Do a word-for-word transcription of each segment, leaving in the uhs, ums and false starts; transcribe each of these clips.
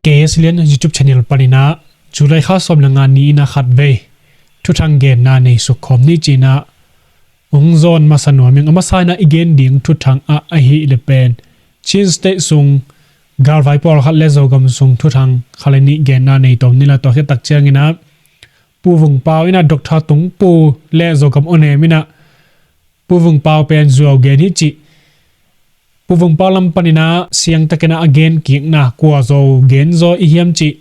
A S Lian YouTube channel panin ah July kha sawm le nga ni in ah khatvei thuthang genna nei sukkhawm ni ci-in ah hong zawn masa nuam ing. A masa in ah i gen ding thuthang ah ahih leh pen Chin State sung galvai pawlkhat le Zogam sung thuthang khat le nih genna nei tawm ni la. Tua khit tak ciangin ah Pu Vung Pau in ah Doctor Tung Pu le Zogam awnem in ah Pu Vung Pau pen zuau gen hi cih, Pu Vung Pau lam panin ah siangtakin ah a gen kikna kua zo gen zaw i hiam cih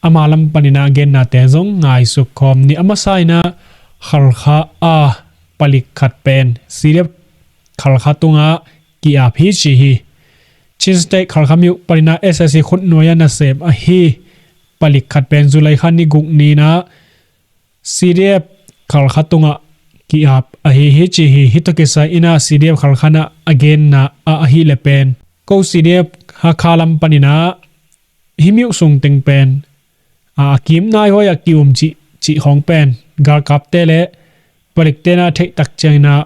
ama lam panin ah a gennate zong ngai sukkhawm ni. A masa in ah Khalkha a palik khat pen C D F Khalkha tungah ki-ap hi ci hi. Chin State Khalkha myo panin ah S A C khutnuai ah nasem ahi palik khat pen July kha ni guk ni in ah C D F Khalkha tungah ki-ap ahi hi ci hi. Hih tawh kisai in ah C D F Khalkha in ah a genna ah ahih leh pen ko C D F Hakha lam panin ah hih myo sung teng pen a kim nai huai ah ki-um cih, cih khawng pen galkapte le palikte in ah theih tak ciangin ah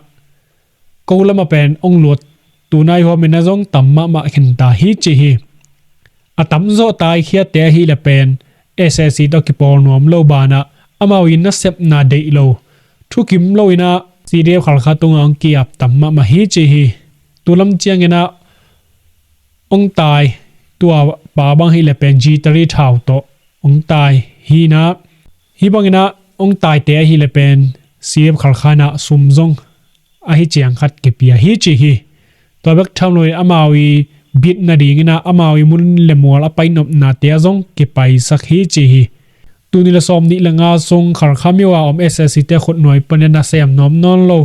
ko lamah pen hong lut tu nai huam in ah zong tam mahmah khin ta hi ci hi. A tamzaw taikhiate ahih leh pen S A C tawh kipawl nuam lo banah amau in nasepna deih lo, thukim lo in ah C D F Khalkha tungah hong ki-ap tam mahmah hi ci hi. Tu lam ciangin ah hong tai, tua pa bang ahih leh pen G three thau tawh hong tai hi in ah, hih bangin ah hong taite ahih leh pen C D F Khalkha in ah sum zong ahi ciang khat kipia hi ci hi. Tua bek tham lo in amau i bit nadingin ah amau i mun le mual a pai nopnate ah zong kipaisak hi ci hi. Tul nih le sawm nih le nga sung Khalkha myo a om S A C te khutnuai panin ah nasem nuam nawn lo,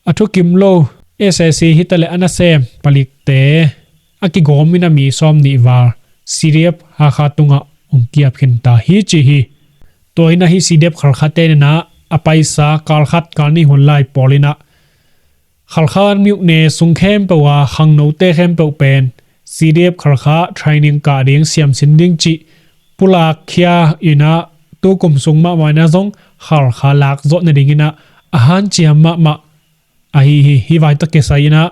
a thukim lo S A C hi ta leh a nasem palikte a kigawm in ah mi sawm nih val C D F Hakha tungah hong ki-ap khin ta hi ci hi. Tua in ah hih C D F Khalkha te in ah a paisa kal khat kal nih hun lai pawl in ah Khalkha myo ne sung khempeuh a khangnote khempeuh pen C D F Khalkha training kah ding, siamsin ding cih pulak khia in ah tu kum sung mahmah in ah zong Khalkha lak zawh nadingin ah a hanciam mahmah ahi hi. Hih vai tawh kisai in ah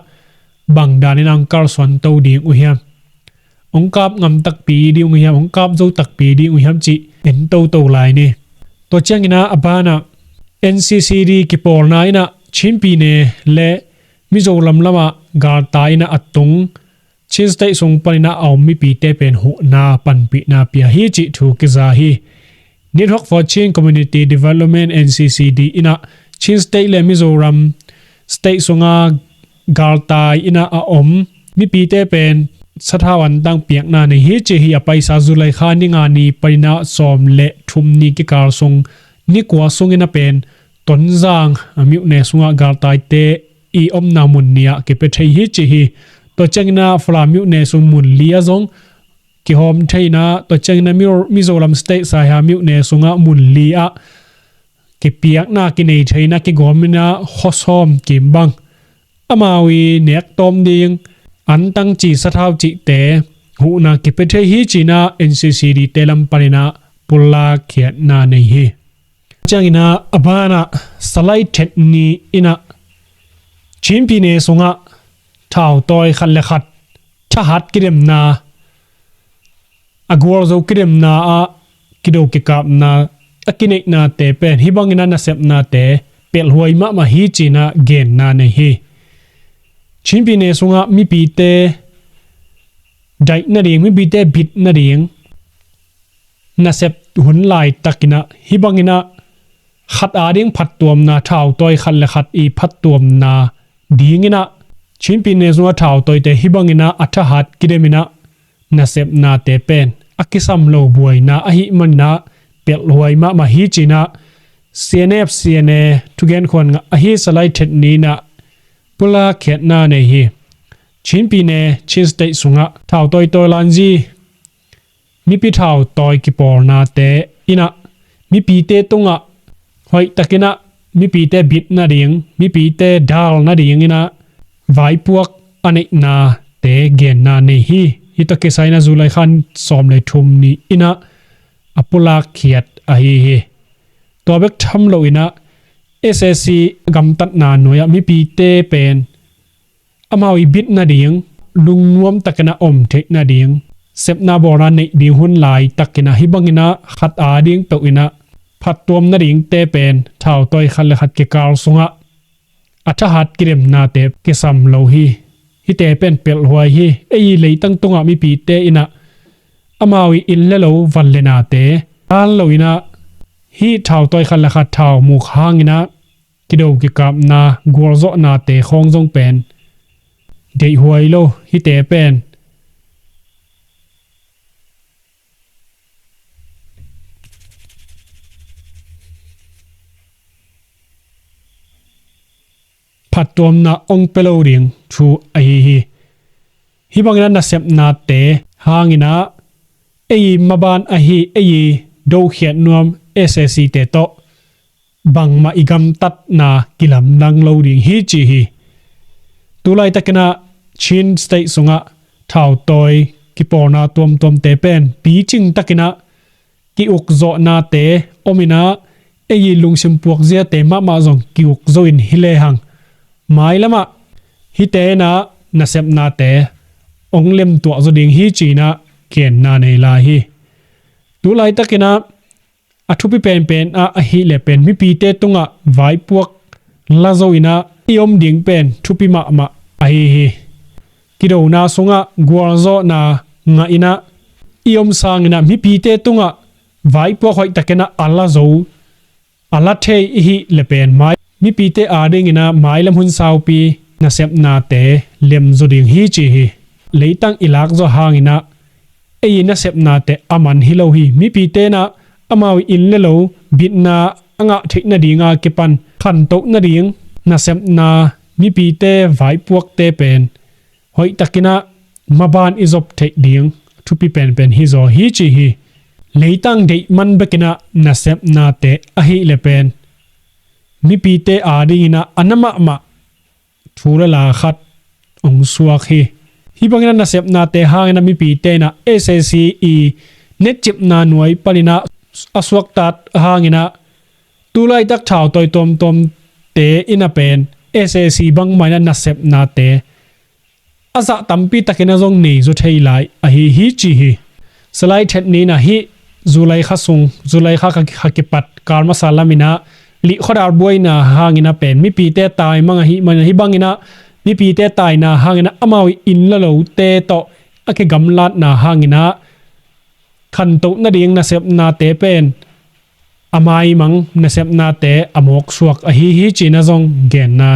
bang danin ah hong kalsuan to ding uh hiam? Hong kap ngam takpi ding uh hiam, hong kap zo takpi ding uh hiam cih en toto lai ni. Tua ciangin ah a banah N C C D kipawlna in ah Chin Pyine le Mizoram lamah galtai in ah a tung Chin State sung panin ah a om mipite pen huhna panpihna pia hi cih thu kiza hi. Network for Chin Community Development, N C C D in ah Chin State le Mizoram State sunga galtai in ah a om mipite pen sathau antang piakna nei hi ci hi. A paisa July kha ni nga ni panin ah sawm le thum ni kikal sung ni kua sungin ah pen Tonzang a myo ne sungah galtaite i omna mun ni ah kipia thei hi ci hi. Tua ciangin ah Falam myo ne sung mun li ah zong kihawm thei in ah, tua ciangin ah Mizo-, Mizoram State Saiha myo ne sungah mun li ah kipiakna kinei thei in ah kigawm in ah khuasawm kim bang amau i nek tawm ding antang ci, sathau cihte huhna kipia thei hi ci in ah N C C D te lam panin ah pulak khiatna nei hi. Ciangin ah a banah Salai Thet ni in ah Chin Pyine sungah thautawi khat le khat thahat kidemna, a gualzo kidemna ah kido kikapna a kineihnate pen hih bangin ah nasepnate pelhhuai mahmah hi ci in ah genna nei hi. Chin Pyine sungah mipite daih nading, mipite bit nading nasep hun laitakin ah hih bangin ah khat ading phattuamna, thautawi khat le khat i phattuamna dingin ah Chin Pyine sungah thautawite hih bangin ah a thahat kidemin ah nasepnate pen a kisam lo buaina ahih manin ah pelhhuai mahmah hi ci in ah C N F, C N A thugen khuan ngah ahi Salai Thet ni in ah pulak khiatna nei hi. Chin Pyine, Chin State sungah thautawi tawilanzi mipi thautawi kipawlnate in ah mipite tungah hoihtakin ah mipite bit nading, mipite dal nadingin ah vaipuak a neihnate genna nei hi. Hih tawh kisai in ah July kha sawm le thum ni in ah a pulak khiat ahi hi. Tua bek tham lo in ah S A C gamtatna nuai ah mipite pen amau i bit nading, lungnuam takin ah om theih nading, sepna bawlna neih ding hun laitakin ah hih bangin ah khat ading peuh in ah phattuam nadingte pen thautawi khat le khat kikal sungah a thahat kidemnate kisam lo hi. Hihte pen pelhhuai hi. Ei leitang tungah mipite in ah amau ii inn le lo van le nate hal lo in ah hih thautawi khat le khat thau muk hangin ah kido kikapna gualzawhnate khawng zong pen deihhuai lo. Hihte pen phattuamna ong pia lo ding thu ahi hi. Hih bangin ah nasepnate hangin ah ei maban ahi ei dokhiat nuam S A C te tawh bangmah i gamtatna kilamdang lo ding hi ci hi. Tulaitakin ah Chin State sungah thautawi kipawlna tuamtuamte pen picing takin ah ki-ukzawhnate om in ah ei lungsim puakziate mahmah zong ki-ukzo in hi lehang mailamah hihte in ah nasepnate ong lemtuah zaw ding hi ci in ah genna nei lai hi. Tulaitakin ah a thupi penpen ah ahih leh pen mipite tungah vaipuak la zo in ah i om ding pen thupi mahmah ahi hi. Kidona sungah gualzawhna ngah in ah i om sangin ah mipite tungah vaipuak hoihtakin ah a la zo a la thei i hih leh pen mai mipite adingin ah mailam hun saupi nasepnate lem zaw ding hi ci hi. Leitang i lak zaw hangin ah ei nasepnate a man hi lo hi. Mipite in ah amau ii inn le lo bitna a ngah theih nadinga kipan khantoh nading nasepna mipite vaipuakte pen hoihtakin ah maban i zop theih ding thupi penpen hi zaw hi ci hi. Leitang deih man bekin ah nasepnate ahih leh pen mipite adingin ah a na mahmah thu le la khat ong suak hi. Hih bangin ah nasepnate hangin ah mipite in ah S A C ii netcipna nuai panin ah a suaktat hangin ah tulaitak thautawi tuamtuamte in ah pen S A C bangmah in ah nasepnate a zah tampi takin ah zong nei zaw thei lai ahi hi ci hi. Salai Thet Ni in ah hih July kha sung, July kha, kha, kha kipat kal masa lamin ah lih khuadar buaina hangin ah pen mipite taimang ahih manin ah hih bangin ah mipite taina hangin ah amau ii inn le lote tawh a kigamlatna hangin ah khantoh nading nasepnate pen a maimang nasepnate a mawksuak ahi hi ci in ah zong genna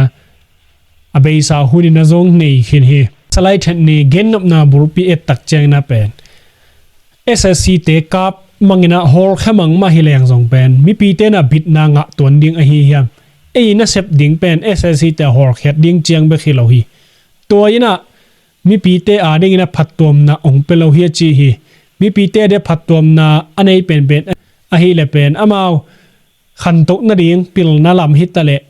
a beisa hun in ah zong nei khin hi. Salai Thet Ni gennopna bulpi et tak ciangin ah pen S A C te kap mang in ah hawlkhia mang mah hi leng zong pen mipite in ah bitna ngah tuan ding ahi hiam? Ei nasep ding pen S A C te hawlkhiat ding ciang bek hi lo hi. Tua in ah mipite adingin ah phattuamna ong pia lo hi a ci hi. Mipite ading phattuamna a nei penpen ahih leh pen amau khantoh nading pilna lam hi ta leh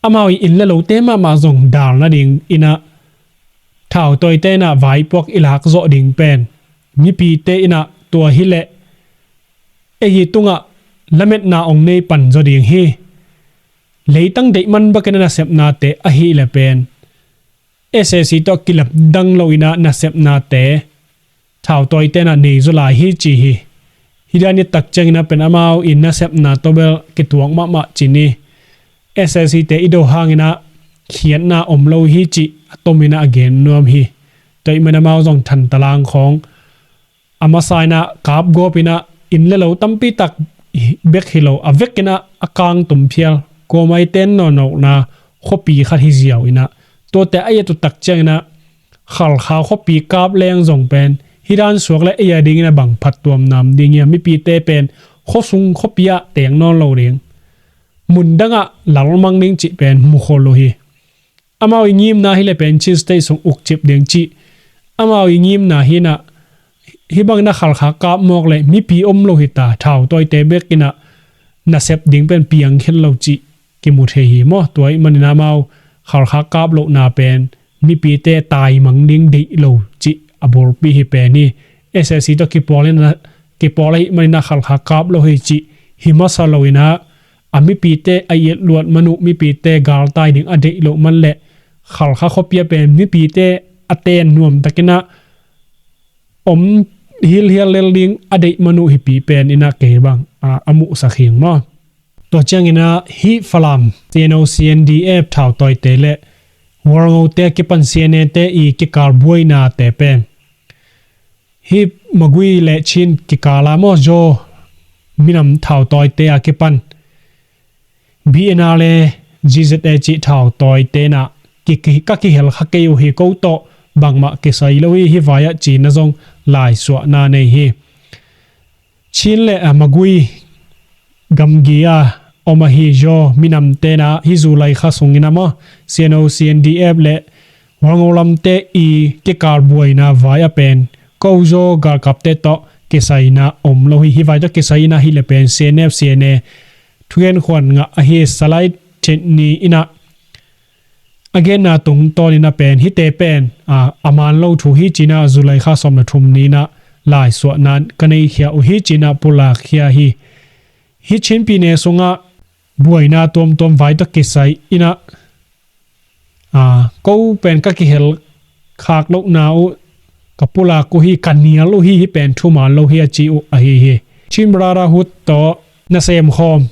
amau ii inn le lote mahmah zong dal nadingin ah thautawite in ah vaipuak i lak zawh ding pen mipite in ah tua hi leh ei tungah lametna ong nei pan zaw ding hi. Leitang deih man bekin ah nasepnate ahih leh pen S A C tawh kilamdang lo in ah nasepnate thautawite in ah nei zaw lai hi ci hi. Hih dan i tak ciangin ah pen amau ii nasepna tawh bel kituak mahmah ci ni. S A C te i do hangin ah khiatna om lo hi cih a tomin ah a gen nuam hi. Tua ahih manin amau zong than talang khawng a masa in ah kap gawp in ah inn le lo tampi tak bek hi lo a vekin ah a kangtum phial kuamah i ten nawnnawnna khuapi khat hi ziau in ah tuate a et uh tak ciangin ah Khalkha khuapi kap leng zong pen hih dan suak leh ei adingin ah bang phattuamna om ding hiam? Mipite pen khuasung khuapi ah teng nawn lo ding, mundangah lalmang ding cih pen mukhol uh hi. Amau ii ngimna hi leh pen Chin State sung ukcip ding cih amau ii ngimna hi in ah hih bangin ah Khalkha kap mawk leh mipi om lo hi ta, thautawite bek in ah nasep ding pen piang khin lo cih kimu thei hi maw? Tua ahih manin ah amau Khalkha kap lohna pen mipite taimang ding deih lo cih a bulpi hi pen hi. S A C tawh kipawl in ah, kipawl ahih manin ah Khalkha kap lo hi cih hi masa lo in ah a mipite a i et luat man uh mipite galtai ding a deih loh man leh Khalkha khuapi ah pen mipite a ten nuamtakin ah om hilhial lel ding a deih man uh hipi pen inah kei bang a, a muhsak hing maw. Tua cianginah hih Falam C N O C N D F thautawite le Hualngote a kipan C N A te i kikal buainate pen hih Magway le Chin kikala maw Zo minam thautawite a kipan B N R le G Z A cih thautawite inah ki, ki, ka kihel kha kei uh hi ko tawh bangmah kisai lo hi, hih vai-ah cina zong laisuahna nei hi. Chin le a Magway gamgi a om ahi Zo minamte inah hih July kha sungin a maw C N O C N D F le Hualngo lamte i kikal buaina vai a pen ko Zo galkapte tawh kisaina om lo hi. Hih vai tawh kisai inah hih le pen C N F C N A thugen khuan ngah ahi Salai Thet Ni inah a genna tungtawn inah pen hihte pen a, a man lo thu hi cinah July kha sawm le thum ni inah laisuahna ka neikhia uh hi cinah pulakkhia hi. Hih Chin pyine sungah buaina tuamtuam vai tawh kisai inah a, ko pen ka kihel khak lohna uh ka pulak uh hi, ka nial uh hi, hih pen thuman lo hi a ci uh ahi hi. Chin Brotherhood tawh nasem khawm,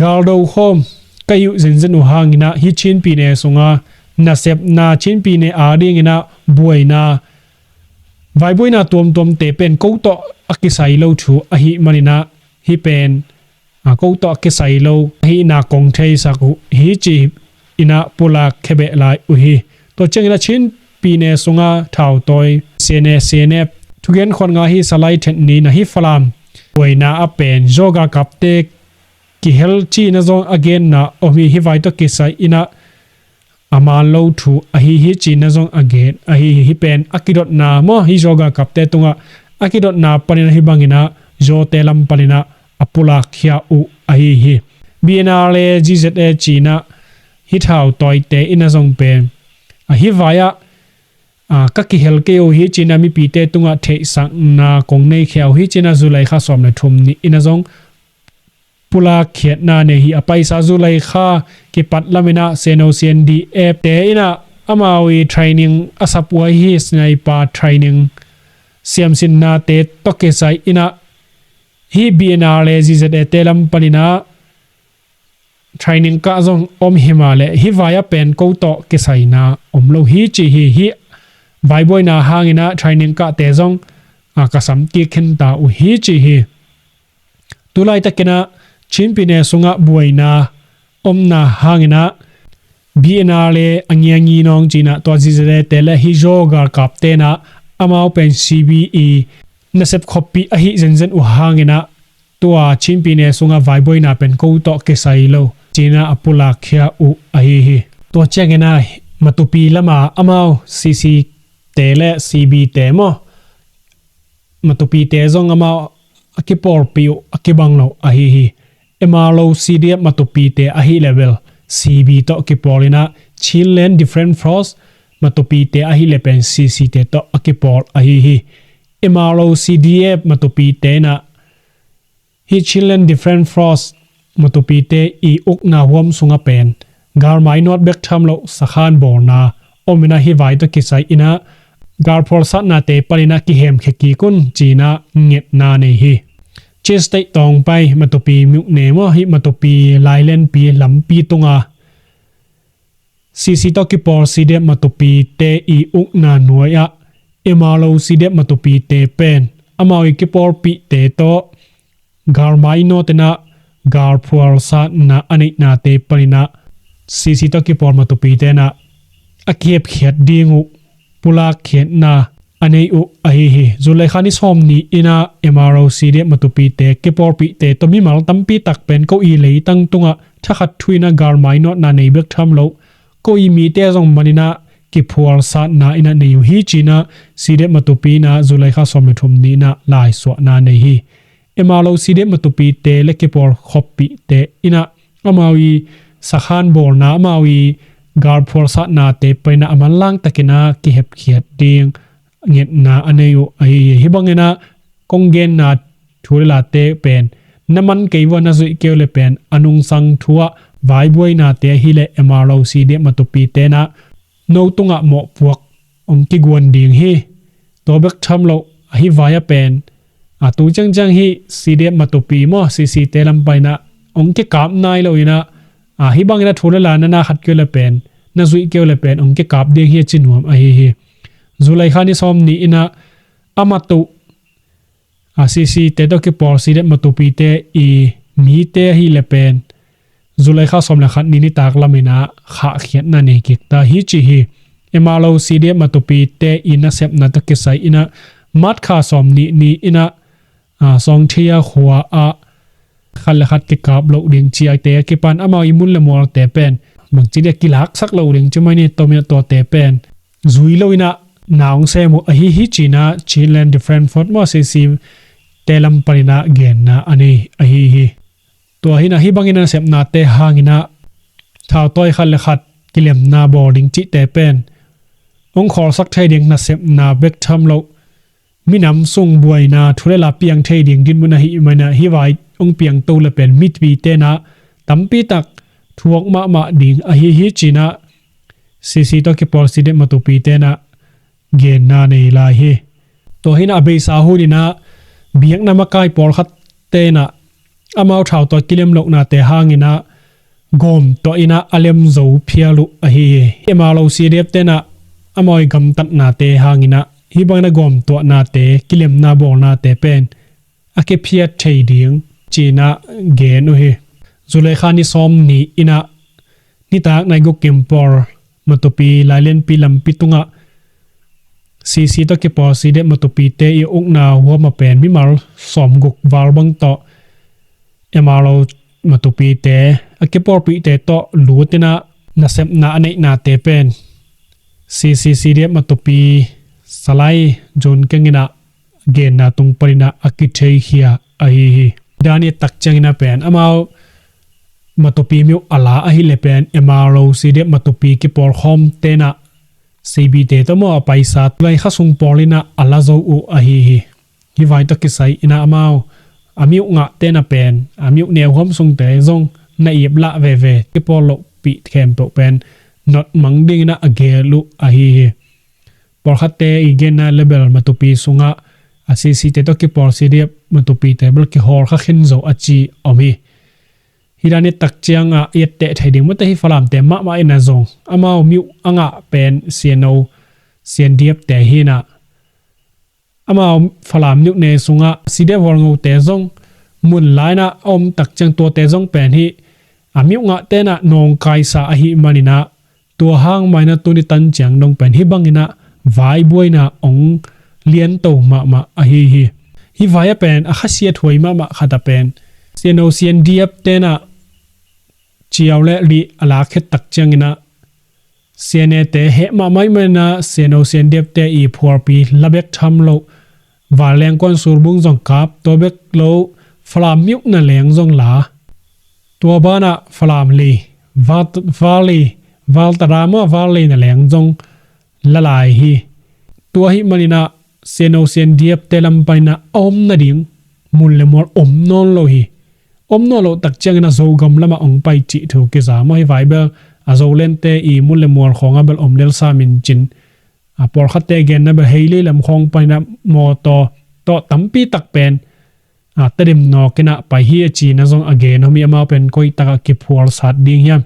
galdo khawm ka hi uh zenzen uh hanginah hih Chin pyine sunga nasepna, Chin pyine adinginah buaina, vaibuaina tuamtuamte pen ko tawh a kisai lo thu ahi maninah hih pen a, ko tawh a kisai lo ahihna kong theisak uh hi ci inah pulak khia beh lai uh hi. Tua cianginah Chin pyine sunga thautawi C N A, C N F thugen khuan ngah hi Salai Thet Ni inah hih Falam buaina a pen Zo galkapte kihel cina zong a genna om hi. Hih vai tawh kisai inah a man lo thu ahi hi cina zong a gen ahi hi. Hih pen a kidotna maw hih Zo galkapte tungah a kidotna paninah hih banginah Zote lam paninah a pulakkhia uh ahi hi. B N R le G Z A cinah hih thautawite inah zong pen a hih vai-ah a, ka kihel kei uh hi cinah mipite tungah theihsakna kong neikhia uh hi cinah July kha sawm le thum ni inah zong pulakkhiatna nei hi. A paisa July kha kipat laminah C N O C N D F te inah amau i training a sap uh ahi hi, sniper training siamsinnate tawh kisai inah hih B N R le G Z A te lam paninah training kah zong om hi mah leh hih vai-ah pen ko tawh kisaina om lo hi ci hi. Hih vaibuaina hanginah training kahte zong a, ka sam kik khinta uh hi ci hi. Tulaitakinah Chin pyine sungah buaina omna hanginah B N R le a ngiangi nawng cinah tua G Z A te le hih Zo galkapte inah amau pen C B i nasep khuapi ahi zenzen uh hanginah tua Chin pyine sungah vaibuaina pen ko tawh kisai lo cinah a pulakkhia uh ahi hi. Tua cianginah Matupi lama amau C C te le C B te maw Matupite zong amau a kipawlpih uh a kibang lo ahi hi. M R O C D F Matupite ahih leh bel C B tawh kipawl inah Chinland Defense Force Matupite ahih leh pen C C te tawh a kipawl ahi hi. M R O C D F Matupite inah hih Chinland Defense Force Matupite i ukna huam sungah pen galmai nawt bek tham loh sakhan bawlna om inah hih vai tawh kisai inah galphualsatnate paninah kihemkhia kik un cinah ngetna nei hi. Chin State tawngpai Matupi myone maw hih Matupi lailenpi lampi tunga C C tawh kipawl C D F Matupite i ukna nuai-ah M R O C D F Matupite pen amau i kipawlpihte tawh galmai nawt inah galphualsatna a neihnate paninah C C tawh kipawl Matupite inah a kihepkhiat ding uh pulakkhiatna a nei uh ahi hi. July kha ni sawm ni inah M R O C D F Matupite kipawlpihte tawh mimal tampi tak pen ko i leitang tungah thakhat thu inah galmai nawtna nei bek tham loh ko i mite zong maninah kiphualsatna inah nei uh hi cinah C D F Matupi inah July kha sawm le thum ni inah laisuahna nei hi. M R O C D F Matupite le kipawl khuappihte inah amau i sakhan bawlna amau i galphualsatnate paninah a manlang takinah kihepkhiat ding ngetna a nei uh ahi hi. Hih banginah kong genna thu le late pen na man kei vua na zuih kei uh le pen a nungsang thu-ah vaibuainate ahih leh M R O C D F Matupite inah no tungah mawhpuak hong kiguan ding hi. Tua bek tham loh ahi vai a pen a tu ciangciang hi C D F Matupi maw, C C te lam paina hong kikap nai lo ina, a, hi bangina thu le la na na khat keu le pen, na zuih keu le pen hong kikap ding hi a ci nuam ahi hi. July kha ni sawm ni ina a Matu, a, C C te tawh kipawl C D F Matupi te i mite ahi le pen July kha sawm le khat ni nitak lamina khahkhiatna nei kik ta hi ci hi. M R O C D F Matupi te i nasepna tawh kisai ina March kha sawm ni ni ina, a, Sawngthia khua ah khat le khat kikap loh ding ci a te a kipan amau i mun le mualte pen bangci dia kilaksak loh ding ci mai ni, tomia tuate pen zui lo ina na hong sem uh ahi hi cina Chinland Defense Force maw, C C te lam panina genna a nei ahi hi. Tua hina hi bangin a nasepnate hangina thautawi khat le khat kilemna bawl ding cihte pen hong khawlsak thei ding nasepna bek tham lo, minam sung buaina thu le la piang thei ding dinmun ahi maina hi vai hong piangto le pen mipi tena tampi tak thuak mahmah ding ahi hi cina C C tawh kipawl C D F Matupi tena genna nei lai hi. Tua hina a beisa hunina biakna makai pawlkhat tena amau thautawi kilem lohnate hangina gawm tuah ina a lem zo phial uh ahi hi. M R O C D F tena amau i gamtatnate hangina hi bangina gawm tuahnate kilemna bawlnate pen a kiphiat thei ding cina gen uh hi. July kha ni sawm ni ina nitak nai guk kim pawl Matupi Lailianpi lampi tungah C C tawh kipawl C D F Matupi te i ukna huam a pen mimal sawm guk val bang tawh M R O Matupi te a kipawlpihte tawh lutina nasepna a neihnate pen C C C D F Matupi Salai Zone kengina genna tung panina a kitheikhia ahi hi. Dani tak ciangina pen amau Matupi miuh a la ahi le pen M R O C D F Matupi kipawl khawm tena C B te tawh maw a paisa tulai kha sung pawlina a la zo uh ahi hi. Hi vai tawh kisai ina amau a miuh ngah tena pen a miuh neu huam sungte zong na ip lah veve kipawl lohpih khempeuh pen not mang dingina a gel uh ahi hi. Pawlkhatte i genna le bel Matupi sungah a C C te tawh kipawl C D F Matupi te bel kihawl kha khin zo a ci om hi. Hi dan i tak ciangah i etteh thei ding mate hi Falamte mahmah ina zong amau miuh a ngah pen C N O, C N D F te hina amau Falam miuh ne sungah C D F Hualngote zong mun laina a om tak ciang tuate zong pen hi a miuh ngah tena nawngkaisa ahi manina tua hang maina tuni tan ciang dong pen hi bangina vaibuaina ong lianto mahmah ahi hi. Hi vai a pen a khasiat huai mahmah khat a pen C N O C N D F tena ciau le lih a lak het tak ciangina C N A te heh mahmah ih manina C N O C N D F te i phualpi la bek tham loh vanleng kuan sulbung zong kap tua bek lo Falam miuh na leng zong la tua banah Falam lei Val, Val lei Val tadam ah Val lei na leng zong la lai hi. Tua hih maninah C N O C N D F te lam paninah a om nading mun le mual om nawn lo hi. Om nawn loh tak ciangin a Zogam lamah hong pai cih thu kiza maw hi vai bel a Zolente i mun le mual khawngah bel om lel sam in cin a pawlkhatte genna bel hei lei lam khawng paninah mawtaw tawh tampi tak pen a tadem nawkinah pai hi a cina zong a gen hawmi amau pen koitakah kiphualsat ding hiam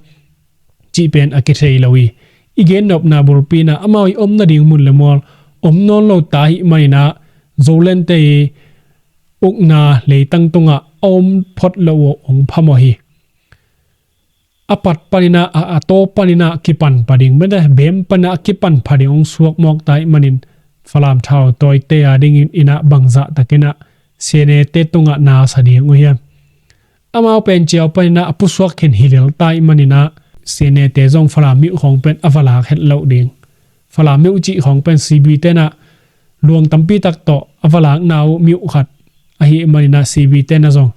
cih pen a kithei lo hi. I gennopna bulpinah amau i om nading mun le mual om nawn lo ta hih maninah Zolente i ukna leitang tungah a om phot lo uh hong phamawh hi. A pat paninah a, a taw paninah kipan pha ding mete bem paninah a kipan pha ding hong suak mawk ta hih manin Falam thau tawite a dingin inah bangzah takinah C N A te tungah nasa ding uh hiam? Amau pen ciau paninah a pusuak khin hi lel ta hih maninah C N A te zong Falam miuh khawng pen a va lak het loh ding. Falam miuh cih khawng pen C B tenah luang tampi tak tawh a va lakna uh miuh khat ahih maninah C B tenah zong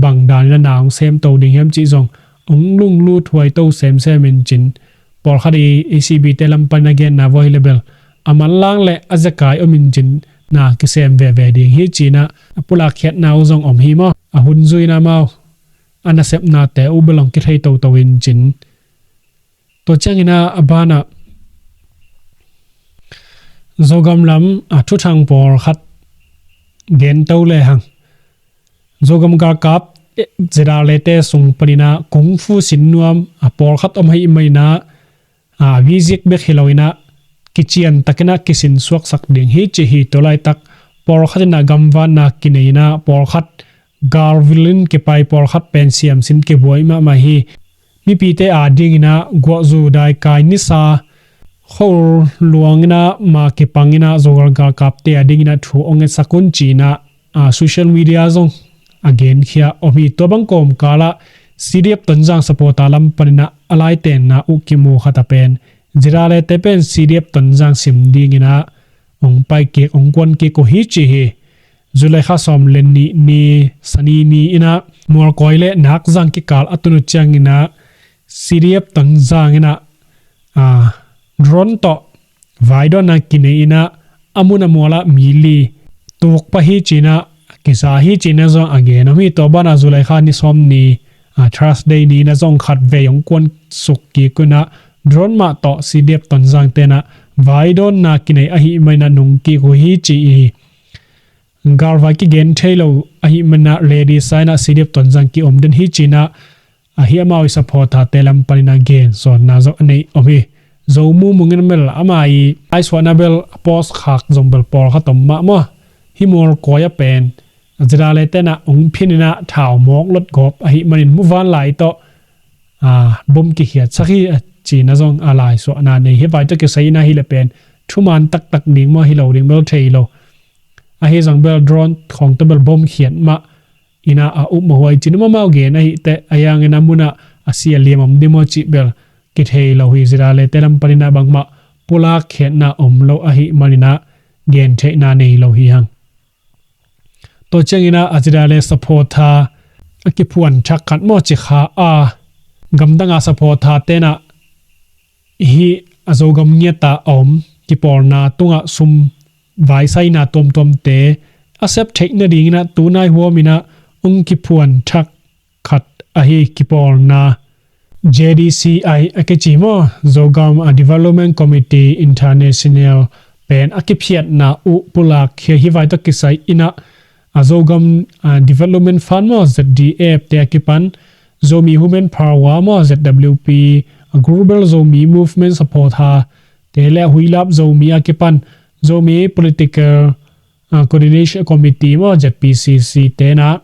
bang daninah na hong semto ding hiam cih zong hong lunglut huaito semsem in cin pawlkhat i A C B te lam panin a genna vua hi le bel a manlang le a zekai om in cin na kisem veve ding hi cinah a pulak khiatna uh zong om hi maw? A hun zuina mau a nasepnate uh bel hong kithei toto in cin. Tua ciangina a banah Zogam lam a thuthang pawlkhat gen to le hang. Zogam galkap ZRA-te sung paninah kung fu sin nuam a pawlkhat om ahih maninah a visit bek hi loinah kician takinah kisin suaksak ding hi ci hi. Tua laitak pawlkhat inah gamvanna kinei inah pawlkhat galvil in kipai, pawlkhat pen siamsin kibuai mahmah hi. Mipite a dinginah guahzu daikai nisa khol luanginah ma kipang inah Zogal galkapte a dinginah thu ong etsak un cinah a social media zong a genkhia om hi. Tua bang kawmkalah CDF Tonzang supporter lam paninah a laitenna uh kimu khat a pen ZRA-te pen CDF Tonzang sim dinginah ong pai kik, ong kuan kik uh hi ci hi. July kha sawm le nih ni, sani ni inah Mualkawi le Nakzang kikal a tun uh cianginah CDF Tonzang inah a drone tawh vaidawnna kinei inah a mun a mualah mi li tuk pah hi cinah kisa hi cinah zong a gen om hi. Tua banah July kha ni sawm ni, a Thursday ni inah zong khat vei ong kuan suk kik unah drone mah tawh CDF Tonzang tenah vaidawnna kinei ahih maninah nung kik uh hi ci hi. Galvai kigen thei lo ahih maninah lady sainah CDF Tonzang kiom den hi cinah ahi amau i supporter-te lam paninah gensawnna zong a nei om hi. Zo Mu Mung in bel ama i laisuahna bel a post khak zong bel pawlkhat om mah maw. Hi Mualkawi a pen ZRA-te inah ong phin inah thau mawk lot gawp ahih manin muvanlai tawh a bom kikhiatsak hi a cinah zong a laisuahna nei hi. Vai tawh kisai inah hi le pen thuman taktak ding maw, hi lo ding bel thei lo. Ahi zong bel drone khawng tawh bel bom khiat mah inah a upmawh huai cinah amau gen ahih teh a hiangin a munah a si a liam om ding maw cih bel kithei lo hi. ZRA-te lam paninah bangmah pulak khiatna om lo ahih maninah gentheihna nei lo hi hang. Tua cianginah a ZRA supporter a kiphuan thak khat maw ci kha a gamdanga supporter tenah hi a Zogam ngiata a om kipawlna tungah sum vaisaina tuamtuamte a sep theih nadinginah tunai huaminah ong kiphuan thak khat ahi kipawlna ZDCI a kici maw, Zogam a Development Committee International pen a kiphiatna uh pulak khia hi. Vai tawh kisai inah a Zogam a Development Fund maw, ZDF te a kipan Zomi Women Power maw, ZWP, a Global Zomi Movement supporter te le a Huilap Zomi a kipan Zomi Political a Coordination Committee maw, ZPCC tenah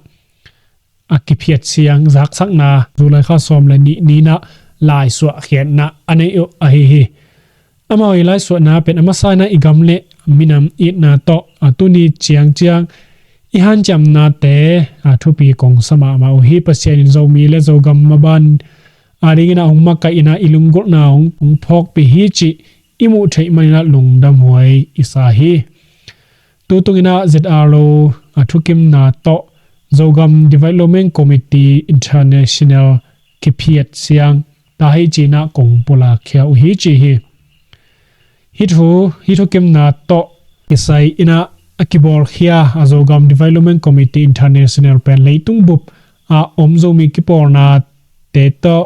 a kiphiat siang zaksakna July kha sawm le nih ni inah laisuah khiatna a nei uh ahi hi. Amau i laisuahna pen a masa inah i gam le minam itna tawh a tuni ciangciang i hanciamnate a thupi kong sa mahmah uh hi. Pasian in Zomi le Zogam maban a dinginah hong makaih inah i lunggulhna hong, hong phawkpih hi cih i muh theih maninah lungdam huai i sa hi. Tutunginah ZRO a thukimna tawh Zogam Development Committee International kiphiat siang ta hi cinah kong pulak khia uh hi ci hi. Hi thu, hi thukimna tawh kisai inah a kibawlkhia a Zogam Development Committee International pen leitung bup a om Zomi kipawlnate tawh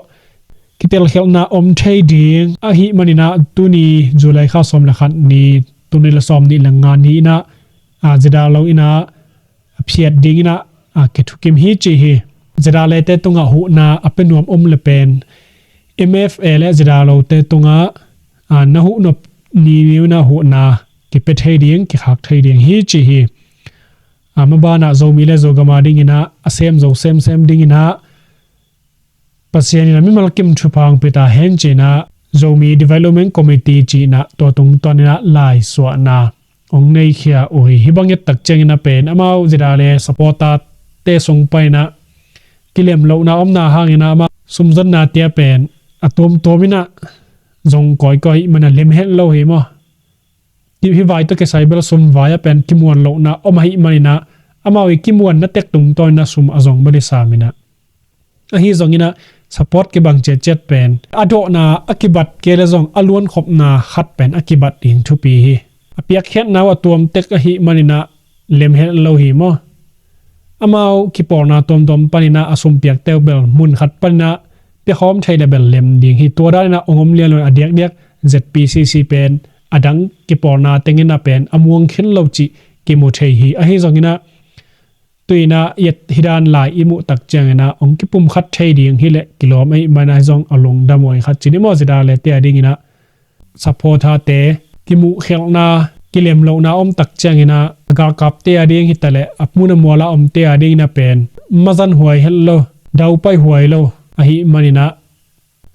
kitelkhialhna om thei ding ahih maninah tuni July kha sawm le khat ni, tuni le sawm nih le nga ni inah a ZRO inah a phiat dinginah a kithukim hi ci hi. ZRA-te tungah huhna a pia nuam om le pen MFA le ZRO-te tungah a na huhnop ni ni inah huhna kipia thei ding, kikhak thei ding hi ci hi. A mabanah Zomi le Zogam a dinginah a sem zo semsem dinginah Pasian inah mimal kim thupha hong pia ta hen cinah Zomi Development Committee cinah tua tungtawninah laisuahna hong neikhia uh hi. Hih bang et tak cianginah pen amau ZRA supporter-te sung paninah kilem lohna omna hanginah amau sumzonna tia pen a tuamtuam inah zong kawikawi ahih manah lem het lo hi maw. Hih vai tawh kisai bel sum vai a pen kimuan lohna om ahih maninah amau i kimuanna tek tungtawninah sum a zong bel i sam inah. Ahi zonginah support kibang ciatciat pen a dawhna a kibat kei le zong a luankhopna khat pen a kibat ding thupi hi. A piakkhiatna uh a tuam tek ahih maninah lem het lo hi maw. Amau kipawlna tuamtuam paninah a sumpiakte uh bel mun khat paninah piakhawm thei le bel lem ding hi. Tua daninah ong om lian lo a diakdiak ZPCC pen a dang kipawlna tenginah pen a muang khin lo cih i mu thei hi. Ahi zonginah tuinah i et hi dan lai i muh tak cianginah hong kipumkhat thei ding hileh kilawm ahih manah zong a lungdam huai khat ci ni maw, zidale te a dinginah supporter te kimuhkhelhna, kilemlohna om tak cianginah a galkapte a ding hitaleh a mun a muala omte a dinginah pen mazan huai het lo, daupai huai lo ahih maninah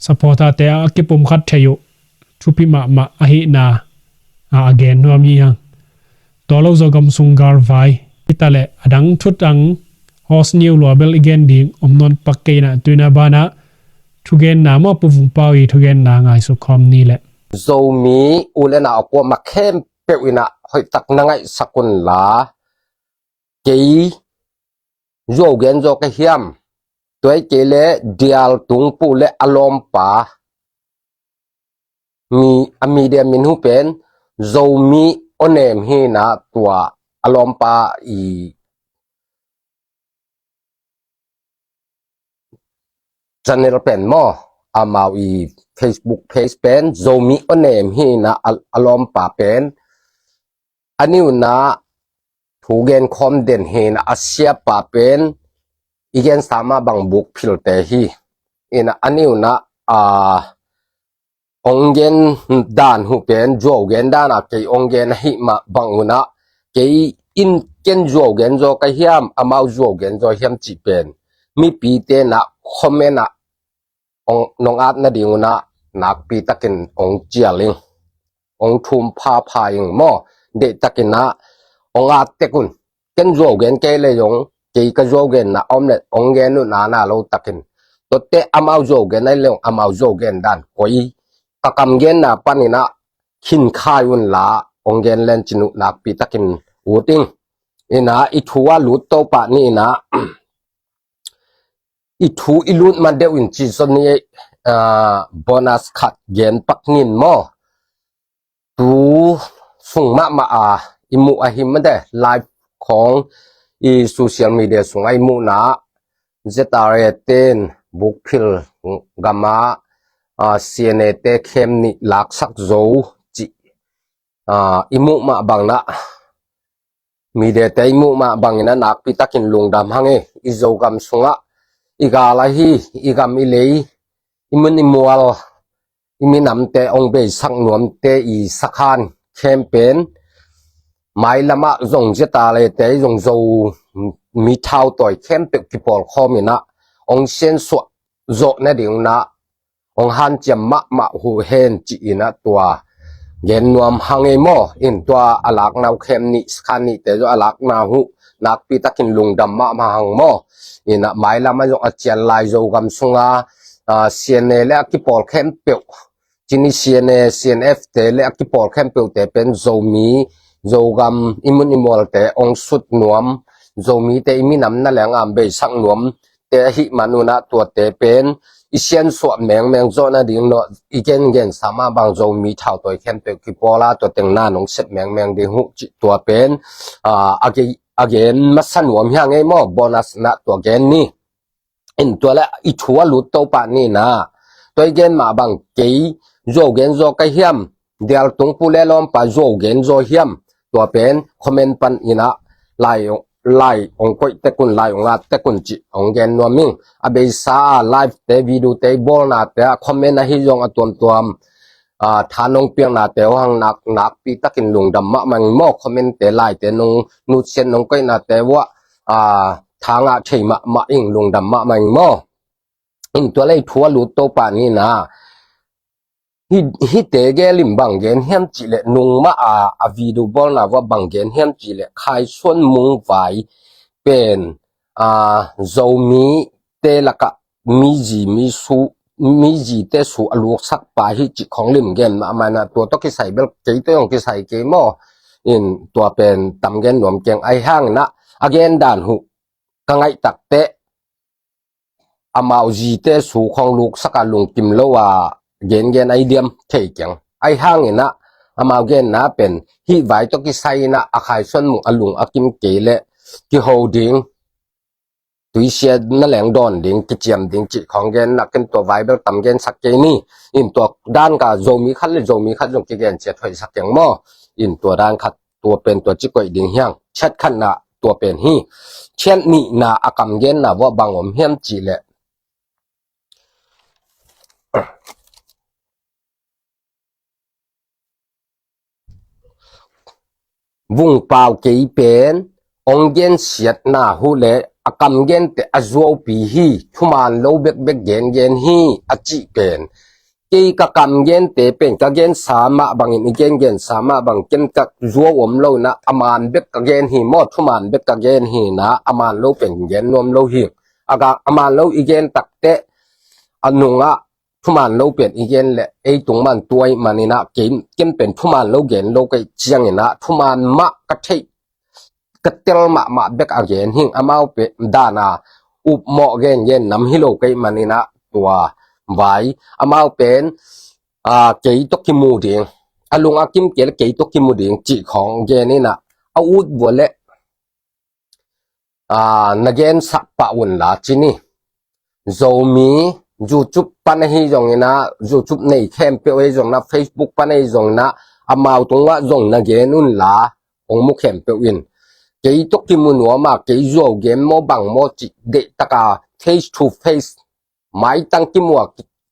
supporter te a kipumkhat thei uh thupi mahmah ahihna a, a gen nuam hi hang. Tua lo Zogam sung galvai hitaleh a dang thutang host niu lua bel i gen ding om nawn pak kei inah tuinah banah thugenna maw, Pu Vung Pau i thugenna ngaisuk khawm ni leh. Zomi u le nau a kuamah khempeuh inah hoihtak na ngaihsak unla, kei zuau gen zaw ka hiam? Tua hi kei le Dial Tung Pu le a lawmpa, mi, a media min hu pen Zomi Onem hi inah tua a lawmpa i channel pen maw, amau i Facebook page pen Zomi Onem hi inah a, a lawmpa pen a niunah thugen khawm den hi inah a siapa pen i gensa mah bang Bukphilte hi inah a niunah a ong gen dan hu pen zuau gen dana kei ong gen ahih mah bang unah kei in ken zuau gen zaw ka hiam, amau zuau gen zaw hiam cih pen mipite inah comment ah ong, nong at nading unah nakpi takin ong cial ing, ong thum phapha ing maw. Deih takinah ong at tek un. Ken zuau gen kei le zong kei ka zuau genna om le ong gen uh nana lo takin, tuate amau zuau gen ahi le zong amau zuau gen dan koi ka kam genna paninah khinkhai unla ong gen len cin uh nakpi takin ut ing. Inah i thu a lut to pah ni inah i thu i lut man deuh in ci zon ni, ah, bonus khat gen pak nin maw. Tu sung mahmah a i muh ahi mate, live khawng i social media sung a i muhna ZRA ten Bukphil gama, ah, CNA te khem nih laksak zo cih, ah, i muh mah banginah media te i muh mah bangin a nakpi takin lungdam hang e. I Zogam sungah i gal ahi, i gam i lei, i mun i mual, i minamte hong beisak nuamte i sakhan khempeuh, mailamah zong ZRA te zong Zomi thautawi khempeuh kipawlkhawm inah hong siansuah zawh nading unah hong hanciam mahmah uh hen ci-in a tua gen nuam hang ei maw. In tua a lakna uh khem nih, sakhan nihte zong a lakna uh nakpi takin lungdam mahmah hang maw. In a mailam a zong a cian lai Zogam sunga, a, CNA le a kipawl khempeuh, cini CNA, CNF te le a kipawl khempeuhte pen Zomi, Zogam i mun i mualte hong sut nuam, Zomite i minam na leng a beisak nuam te ahih man un a tuate pen i siansuah mengmeng zawh nading, no, i gengen sa mah bang Zomi thautawi khempeuh kipawl a tua teng na nong sep mengmeng ding uh cih tua pen, a, a gen, a gen masa nuam hi hang ei maw, bonus na tua gen ni. In tua le i thu a lut to pah ni na. Tua i gen mah bang kei zuau gen zaw ka hiam, Dial Tung Pu le lawmpa zuau gen zaw hiam, tua pen comment pan in a lai, lai hong koih tek un, lai hong at tek un cih hong gen nuam ing. A beisa a live te, video te i bawlnate a comment ahi zong a tuamtuam, a, tha nong piaknate uh hang nak, nakpi takin lungdam mahmah ing maw. Comment te, lai te nong nutsiat nong koihnate uh a, a, tha ngah thei mahmah ing, lungdam mahmah ing maw. In tua le i thu a lut to pah ni na. Hi, hihte gel in bang gen hiam cih leh nung mah a, a video bawlna uh a bang gen hiam cih leh Khai Suan Mung vai pen, a, Zomite lakah mizi, misu, mizite su a luksak pa hi cih khong lim gen mahmah na. Tua tawh kisai bel kei tawh hong kisai kei maw. In tua pen tam gen nuam keng, ahi hangin a, a gen dan uh ka ngaih tak teh amau zite su khong luksak a lungkim lo a gengen ahi diam thei keng. Ahi hangin a, amau genna pen hih vai tawh kisai in a, a Khai Suan Mung a lung a kim kei leh kiho ding, tuisia na leng dawn ding, kiciam ding cih khong gen na ken tua vai bel tam gensak kei ni. In tua dan ka Zomi khat le Zomi khat zong kigen ciat hoihsak keng maw. In tua dan khat, tua pen tua ci koih ding hi hang. Chat khatna tua pen hi. Chat nihna a kam genna vua bang om hiam cih leh, Vungpau kei pen ong gensiatna uh le a kam gente a zuaupi hi, thuman lo bekbek gengen hi a cih pen. Kei ka kam gente pen ka gensa mah bangin i gengensa mah bang ken ka zuau om lo in ah a man bek ka gen hi maw, thuman bek ka gen hi in ah a man lo pen gen nuam lo hi. A man lo i gen takteh a nungah thuman lo pen i gen leh ei tung man tuai man in ah kei ken pen thuman lo gen lo ka hih ciangin ah thuman mah ka theih ka tel mahmah bek a gen hi. Amau pen dan a upmawh gengen nam hi lo ka hih man in ah tua vai amau pen kei tawh kimu ding, a lung a kim kei le kei tawh kimu ding cih khawng gen in ah a ut vua leh na gensak pah un la ci ni. Zomi YouTube pan ahi zongin ah, YouTube nei khempeuh ahi zongin ah, Facebook pan ahi zongin ah, amau tungah zong na gen un la, ong mu khempeuh in. Kei tawh kimu nuam a, kei zuau gen maw bang maw cih deih taka face to face maitang kimu a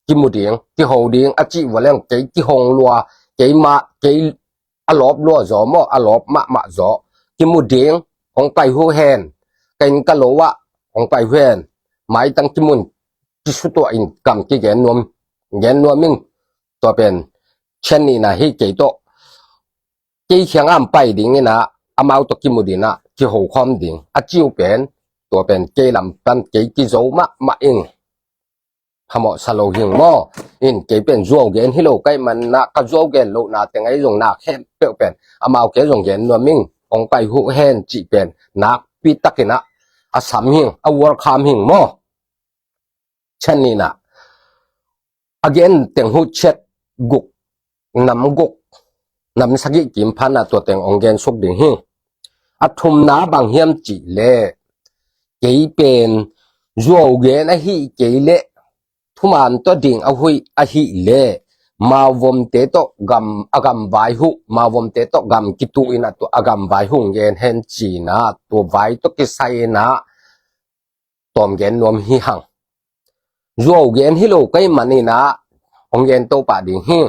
kimu ding, kiho ding a cih vua leng kei kihong lua, kei mah kei a lawp lua zaw maw, a lawp mahmah zaw kimu ding, hong pai uh hen, ka inn ka lo ah hong pai uh hen, maitang kimun kisutuah in kam kigen nuam, gen nuam in. Tua pen chan nihna hi. Kei tawh kei kiangah pai ding in ah amau tawh kimu ding ah kiho khawm ding a ci uh pen, tua pen kei lam pan kei kizo mahmah ing. Phamawh sa lo hing maw? In kei pen zuau gen hi lo ka hih man in ah ka zuau gen lohna teng ahi zong na khempeuh pen amau kei zong gen nuam ing, ong pai uh hen cih pen nakpi takin ah a sam hing, a welcome hing maw? Chan nihna a gen teng uh chat guk, nam guk, nam sagih kim phan ah tua teng ong gen suk ding hi. A thumna bang hiam cih leh kei pen zuau gen ahi kei leh thuman tawh ding a huih ahi leh mauvomte tawh gam, a gam vai uh, mauvomte tawh gam kituh in ah tua a gam vai uh gen hen ci in ah tua vai tawh kisai in ah tawm gen nuam hi hang. Zuau gen hi lo ka hih man in ah ong gen to pah ding hi.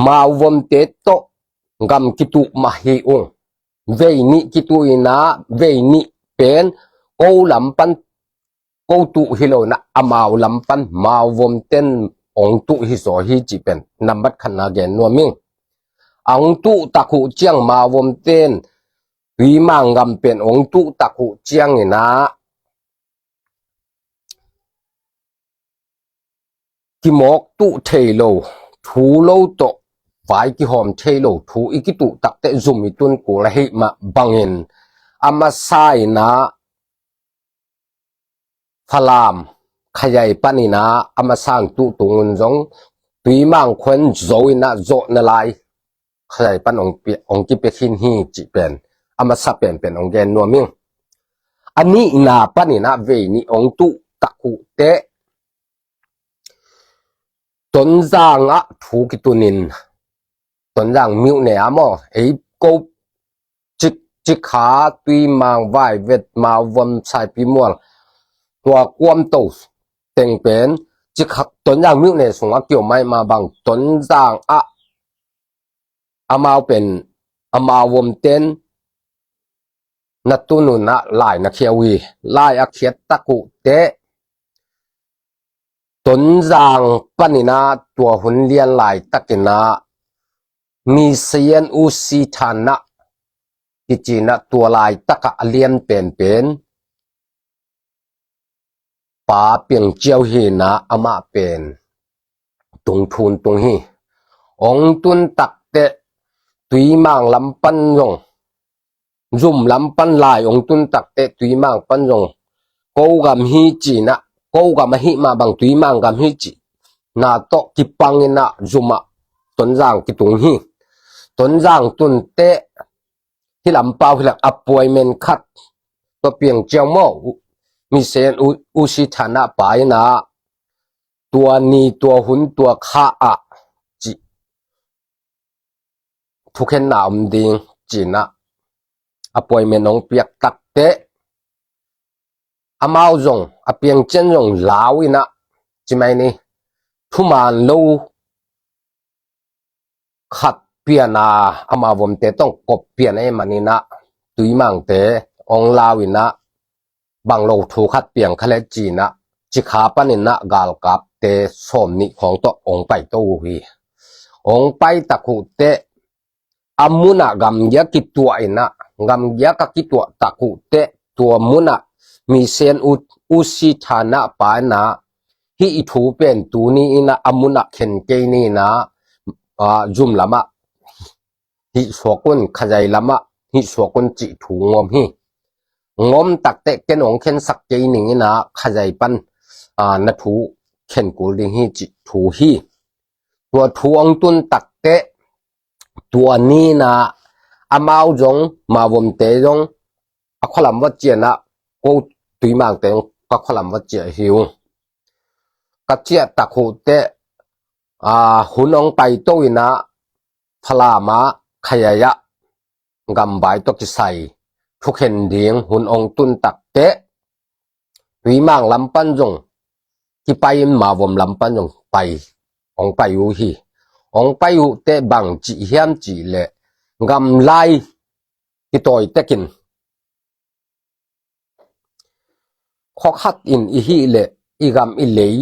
Mauvomte tawh gam kituh mah hi ung. Vei nih kituh in ah, vei nih pen ko lam pan ko tuh hi lo in ah amau lam pan mauvomten ong tuh hi zaw hi cih pen nambat khatna gen nuam ing. A ong tuh tak uh ciang mauvomten Tuimang gam pen ong tuh tak uh ciangin ah kimawk tuh thei lo, thu lo tawh vai kihawm thei lo, thu i kituh takteh zum i tun kul ahih mah bangin a masa in ah Falam Khazai panin ah a masa in tuh tung un zong Tuimang khuan zo in ah zawhna lai Khazai pan ong pia, ong kipia khin hi cih pen a masa penpen ong gen nuam ing. A nihna panin ah vei nih ong tuh tak uh teh Tonzang ah thu kitunin, Tonzang myone ah maw, ei ko Cik, Cikha, Tuimang, Vaivet, Mauvom, Saipimual, tua Kuamto teng pen Cikha, Tonzang myone sungah kiom ahih mah bang Tonzang ah amau pen, amau vomten na tun un ah lai na khia uh hi. Lai a khiat tak uh teh Tonzang panin ah tua hun lian laitakin ah Misayan Usi Thanah kici in ah tua laitak ah a lian penpen Pa Piang Ciau hi in ah amah pen tung thun tung hi. Ong tun takteh Tuimang lam pan zong, zum lam pan lai ong tun takteh Tuimang pan zong ko gam hi ci in ah, ko gam ahih mah bang Tuimang gam hi ci in ah tawh kipang in ah zum ah Tonzang kitung hi. Tonzang tun teh hih lam pau hi lak appointment khat, tua Piang Ciau maw, Misayan Usi Thanah pa in ah tua ni, tua hun, tua kha ah cih thukhenna om ding ci in ah appointment hong piak takteh amau zong a piangcian zong lau inah, ci mai ni, thuman lo khat pian a, amau vomte tawh kop pian ahih maninah Tuimangte hong lau inah, bang lo thu khat piang kha le cinah, Cikha paninah galkapte sawm nih khawng tawh hong paito uh hi. Hong pai tak uh teh a munah gamgia kituah inah, gamgia ka kituah tak uh teh tua munah misen u, usi thana pa inah, hih i thu pen tuni inah a munah khen kei ni inah, a, zum lamah hih suak un, Khazai lamah hih suak un cih thu ngom hi. Ngom takteh ken hong khensak kei ning inah Khazai pan, a, na thu khen kul ding hi cih thu hi. Tua thu hong tun takteh tua ni inah amau zong, mavomte zong a khualam va ciah inah, ko Tuimangte zong ka khualam va ciah hi uh. Ka ciah tak uh teh, a, hun hong paito inah Falam ah Khayai ah gamvai tawh kisai thukhen ding hun hong tun takteh Tuimang lam pan zong kipai in mavom lam pan zong pai, hong pai uh hi. Hong pai uh teh bang cih hiam cih leh gamlai kitawi tekin, khua khat in i hih leh i gam i lei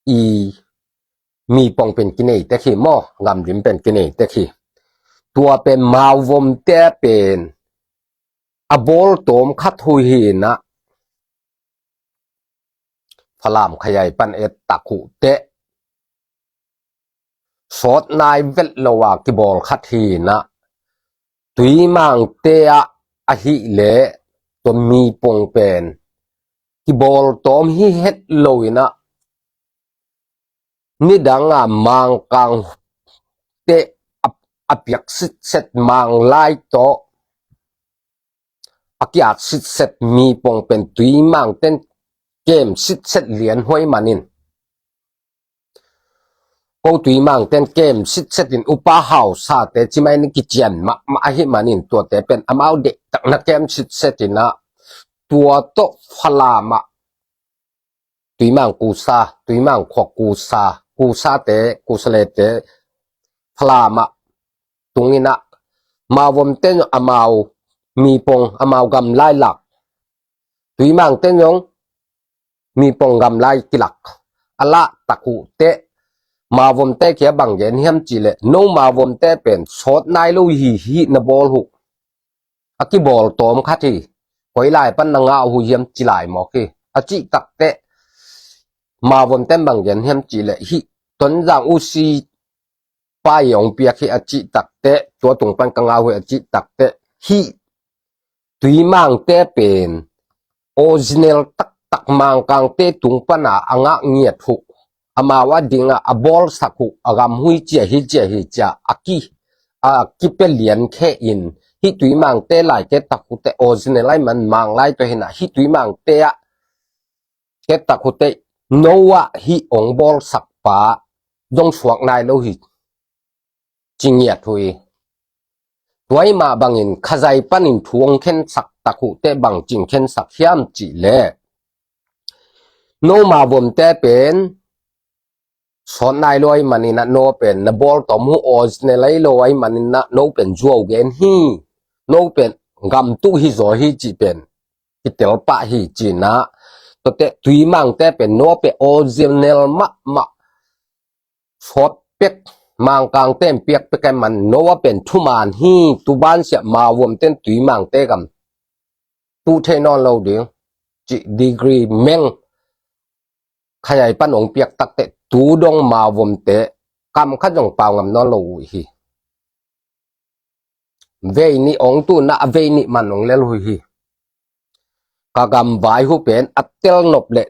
i mipong pen kinei tek hi maw, gamlim pen kinei tek hi. Tua pen mauvomte pen a bawltawm khat uh hi inah, Falam Khayai pan et tak uh teh sawt nai vet lo a kibawl khat hi inah, Tuimangte ah ahih leh tua mipong pen kibawltawm hi het lo inah, nidang a Mangkang teh a, a piak sitset, Manglai tawh a kiak sitset mipong pen Tuimangten kem sitset lian uh ahih manin, ko Tuimangten kem sitset in upa hausate ci mai ni kician mahmah ahih manin, tuate pen amau deihtak na kem sitset inah, tua tawh Falam ah Tuimang kusa, Tuimang khua kusa, kusate, kusalete Falam ah tung inah, mauvomte zong amau mipong, amau gamlai lak, Tuimangte zong mipong gamlai kilak a lah tak uh teh, mauvomte kiang bang gen hiam cih leh, no mauvomte pen sawt nai lo hi, hih na bawl uh a kibawltawm khat hi, koi lai pan na ngah uh hiam ci lai mawk hi. A cih takteh mauvomte bang gen hiam cih leh, hih Tonzang usi pa i hong piak hi a cih takteh, tua tung pan ka ngah uh hi a cih takteh, hih Tuimangte pen original taktak Mangkangte tung pana a ngah ngiat uh, amau a dingah a bawlsak uh, a gam hui cia hi cia hi cia a ki, a kipia lian khe in, hih Tuimangte lai ke tak uh teh original ahih man Manglai tawh hi inah, hih Tuimangte ah ke tak uh teh no ah hih hong bawlsak pa zong suak nai lo hi, ci ngiat uh hi. Tua ahih mah bangin Khazai panin thu hong khensak tak uh teh bang ci khensak hiam cih leh, no mauvomte pen sawt nai lo ahih maninah, no pen na bawltawm uh original ahi lo ahih maninah, no pen zuau gen hi, no pen gamtuh hi zaw hi cih pen kitel pah hi cinah, tuate Tuimangte pen no pen original mahmah, sawt pek, Mangkangte in piak pek ahih man, no a pen thuman hi, tubansiah mauvomte in Tuimangte gam tuh thei nawn lo ding, cih degree meng Khayai pan hong piak takteh, tu dong mauvomte kam khat zong pau ngam nawn lo uh hi. Vei nih hong tun a, a vei nih man hong lel uh hi. Ka gamvai uh pen a tel nop leh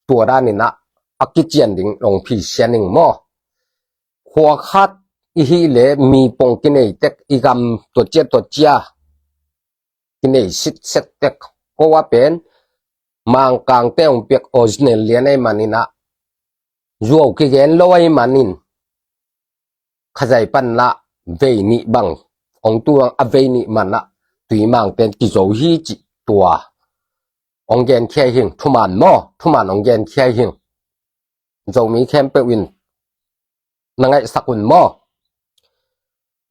tua dan inah a kician ding hong phisian ing maw. Khua khat i hih leh mipong kinei tek, i gam tua cia tua cia kinei sitset tek, ko a pen Mangkangte hong piak original lian ahih maninah, zuau kigen lo ahih manin, Khazai panah vei nih bang hong tu a, a vei nih manah Tuimang ten kizo hi cih tua hong genkhia hing, thuman maw, thuman hong genkhia hing. Zomi khempeuh in na ngaihsak un maw.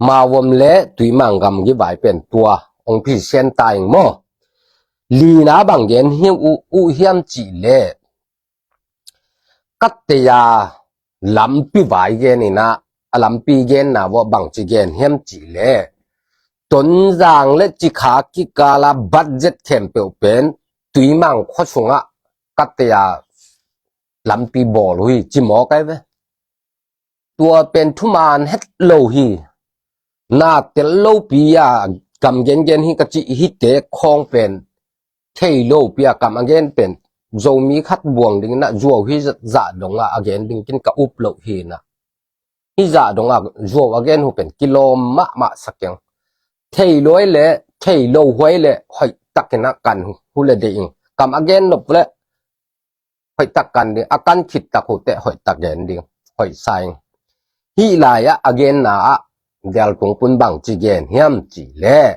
Mawom le Tuimang gamgi vai pen tua hong phisian ta ing maw. Lina bang gen hi uh, uh hiam cih leh, kateia lampi vai gen in ah, a lampi genna vawh bangci gen hiam cih leh, Tonzang le Cikha kikala budget khempeuh pen Tuimang khua sungah kateia lampi bawl uh hi ci mawk ai ve. Tua pen thuman het lo hi. Na tel lopi a kam gengen hi ka cih hite khawng pen thei lopi a kam a gen pen Zomi khat buang ding in ah zuau hi zah dong a a gen ding kin ka up loh hi in ah. Hi zah dong a zuau a gen uh pen kilawm mahmah sa keng. Thei luai le thei lo huai le hoih tak in ah kan uh le deih ing. Kam a gen nop le hoih tak kan ding, a kan khit tak uh teh hoih tak gen ding, hoih sa ing. Hih lai ah a genna ah Deltung pun bangci gen hiam cih leh,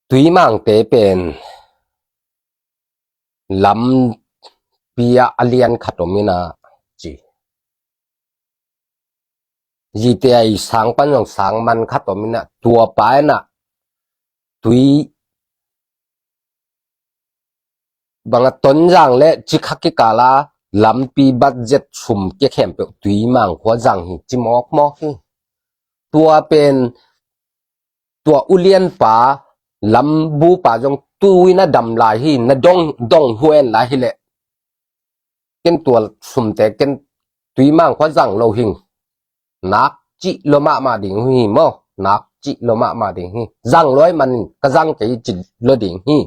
Tuimangte pen lampi ah a lian khat om in ah ci. Zite a i sang pan zong sang man khat om in ah tua pa in ah tui bang a Tonzang le Cikha kikala lampi budget sum kia khempeuh Tuimang khua zang hi ci mawkmawk hi. Tua pen tua ulianpa lambupa zong tu in a dam lai hi, na dong dong huen lai hi leh ken tua sumte ken Tuimang khua zang lo hing. Nak cih lo mahmah ding uh hi maw. Nak cih lo mahmah ding hi. Zang luai manin ka zang kei cih lo ding hi.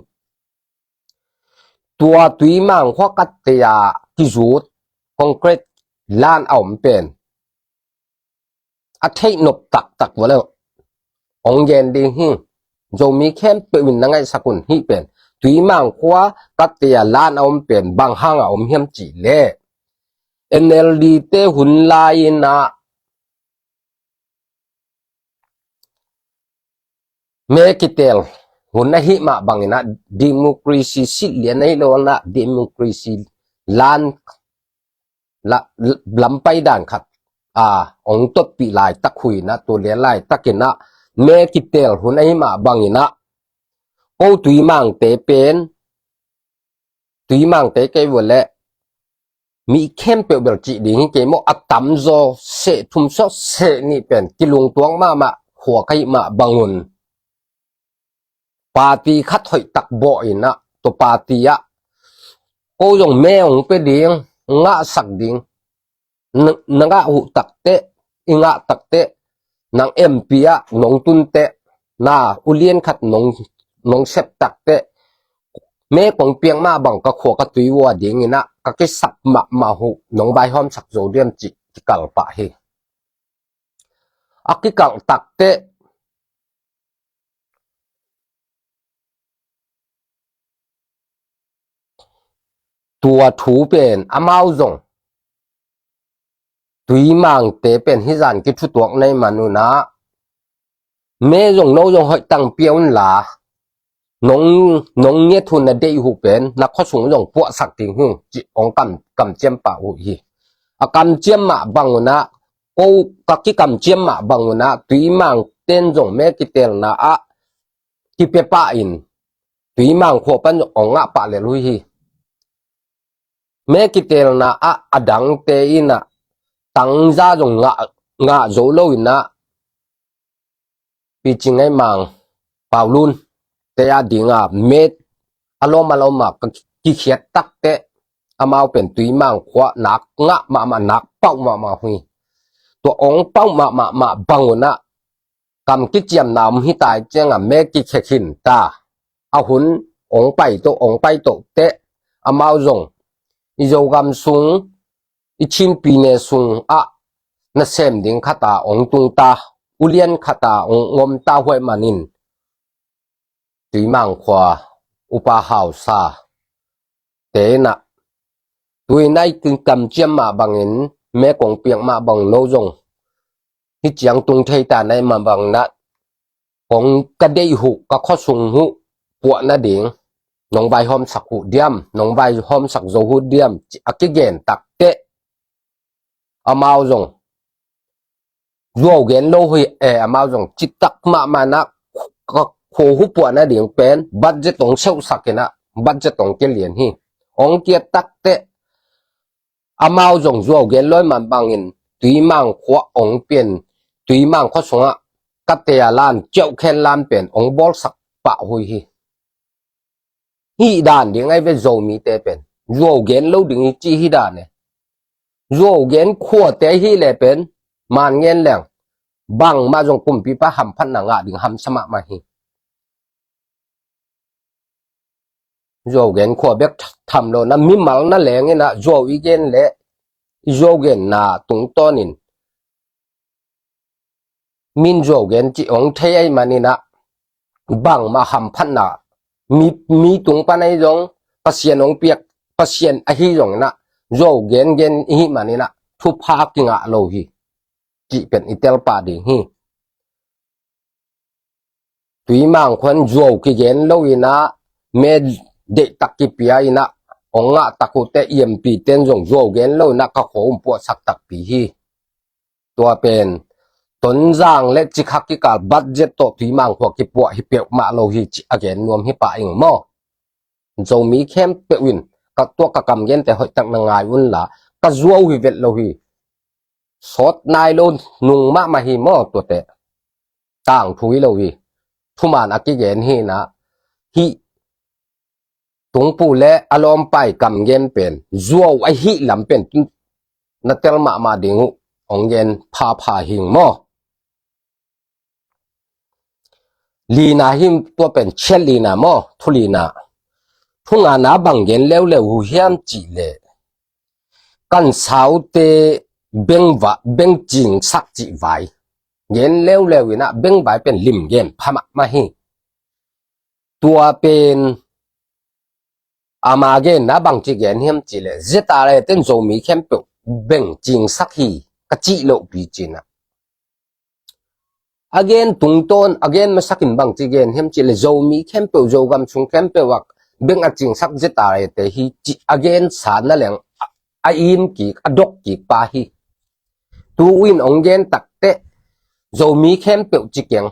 Tua Tuimang khua kateia kizut concrete lan a om pen a theih nop taktak vua le hong gen ding hi. Zomi khempeuh in na ngaihsak un hih pen Tuimang khua kateia lan a om pen bang hang a om hiam cih leh, N L D te hun lai in ah me kitel hun ahih mah bangin ah democracy silh lian ahih lo in ah democracy lan la, lampai dan khat a hong totpih laitak uh in ah, tua lian laitakin ah me kitel hun ahih mah bangin ah ko Tuimangte pen, Tuimangte kei vua le mi khempeuh bel cih ding hi kei maw, a tamzaw seh thum sawh seh nih pen kilungtuang mahmah khua ka hih mah bangun party khat hoih tak bawh in ah, tua party ah ko zong me hong pia ding, ngahsak ding, na, na ngah uh takteh, i ngah takteh, nang M P ah nong tunteh, na ulian khat nong, nong sep takteh, me kong piak mah bang ka khua ka tui vua ding in ah ka kisap mahmah uh nong baihawmsak zo diam cih kikal pah hi. A kikal takteh tua thu pen amau zong Tuimangte pen hih zan kithutuak nei man un ah, me zong no zong hoih tang pia un la, nong, nong nget hun na deih uh pen na khua sung zong puahsak ding hi, cih hong kam, kamciam pah uh hi. A kamciam mah bang un ah, ko ka kikamciam mah bang un ah, Tuimang ten zong me kitelna ah kipia pah in, Tuimang khua pan zong hong ngah pah lel uh hi. Me kitelna ah a dangte in ah tangza zong ngah, ngah zo lo in ah, Pi Cing Ngai Mang, Paulun te a ding a me a lawm a lawm a ka kikhiat takteh amau pen Tuimang khua nak ngah mahmah, nak pauh mahmah uh hi. Tua hong pauh mahmah mah bang un ah kam kiciamna om hi tai ciangah me kikhia khin ta. A hun hong pai toh, hong pai toh teh amau zong i Zogam sung, i Chin pyine sung ah nasem ding khat a hong tung ta, ulian khat a hong om ta huai manin Tuimang khua upa hausa te in ah, tu in ah i kamciam mah bangin, me kong piak mah bang no zong Hih ciang tung thei ta na i man bang na, kong ka deih huh, ka khuasung huh puah nading, nong vaihawmsak huh diam, nong vaihawmsak zo huh diam, a kigen takteh, amau zong zuau gen lo hi, eh, amau zong citak mahmah na, ka khua huh puah nading pen, budget ong seuhsak inah, budget ong kilian hi. Ong kiat takteh, amau zong zuau gen lo i man bangin, Tuimang khua ong pian, Tuimang khua sungah, ka tea lan, kiauh khen lan pen, ong bawlsak pah hui hi. Hih dan ding ai ve Zomite pen. Zuau gen lo ding hi ci hih dan e. Zuau gen khuate hih le pen, man ngen leng, bangmah zong kumpipa hamphatna ngah ding hamsa mahmah hi. Zuau gen khua bek tham lo na, mimal na leng inah, zuau i gen le, i zuau genna tungtawnin, min zuau gen cih ong thei ai man inah, bangmah hamphatna, mi, mi tung pan ai zong, Pasian ong piak, Pasian ahi zong inah, zuau gen gen ihi man inah, thupha kingah lo hi, cih pen i telpah ding hi. Tuimang khuan zuau kigen lo inah, me deihtak kipia inah, ong ngah tak uh teh, MP ten zong zuau gen lo inah, ka khua um puahsak takpi hi. Tua pen, Tonzang le Cikha kikal budget tawh Tuimang khua kipuah hi peuhmah lo hi cih a gen nuam hi pah ing maw. Zomi khempeuh in, ka tua ka kam gente hoihtak na ngai unla, ka zuau hi vet lo hi. Sawt nai lo, nung mahmah hi maw tuate. Tangthu hi lo hi. Thuman a kigen hi inah, hih Tungpu le a lawmpai kam gen pen, zuau ahi lam pen, na tel mahmah ding uh, ong gen phapha hing maw. Lina hi, tua pen chiat lina maw, thu lina. Thu ngana bang gen leuleu uh hiam cih le, kan saute beng va, beng cingsak cih vai. Gen leuleu inah, beng vai pen lim gen pha mahmah hi. Tua pen, ama genna bangci gen hiam cih le, ZRA ten Zomi khempeuh beng cingsak hi, ka cih lohpi ci inah. A gen tungtawn, a gen masakin bangci gen hiam cih le, Zomi khempeuh, Zogam sung khempeuh ah beng a cingsak ZRA te hi cih a gensa na leng, a, a im kik, a dok kik pa hi. Tu in ong gen takteh, Zomi khempeuh ci keng.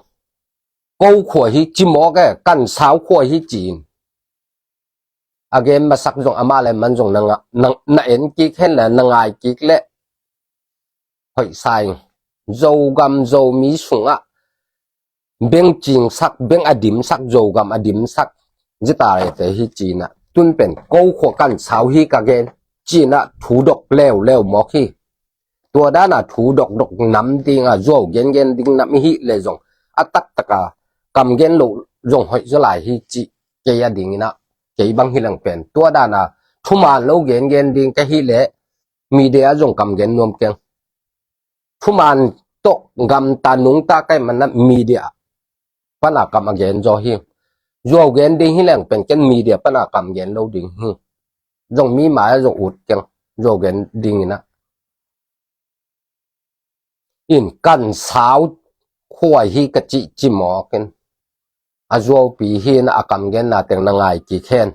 Ko khua hi ci mawk e, kan sau khua hi ci in. A gen masak zong amah le man zong na nga-, na, na en kik hen le, na ngai kik le hoih sa ing. Zogam Zomi sungah beng cingsak, beng a dimsak, Zogam a dimsak ZRA te hi ci inah. Tun pen ko khua kan sau hi ka gen ci inah, thu dok leuleu mawk hi. Tua dana thu dokdok nam dinga, zuau gengen ding nam ihi le zong, a taktaka kam gen loh zong hoih zaw lai hi cih kei a ding inah, kei bang hi leng pen. Tua dana thuman lo gengen ding ka hi le, media zong kam gen nuam keng. Thuman tawh gamta nungta ka hih manah media pana kam a gen zaw hi. Zuau gen ding hi leng pen ken media pana kam gen lo ding hi. Zong mi mai-ah zong ut keng, zuau gen ding inah. In kan sau khua hi ka cih ci mawk in. A zuaupi hi inah, a kam genna teng na ngai kik hen.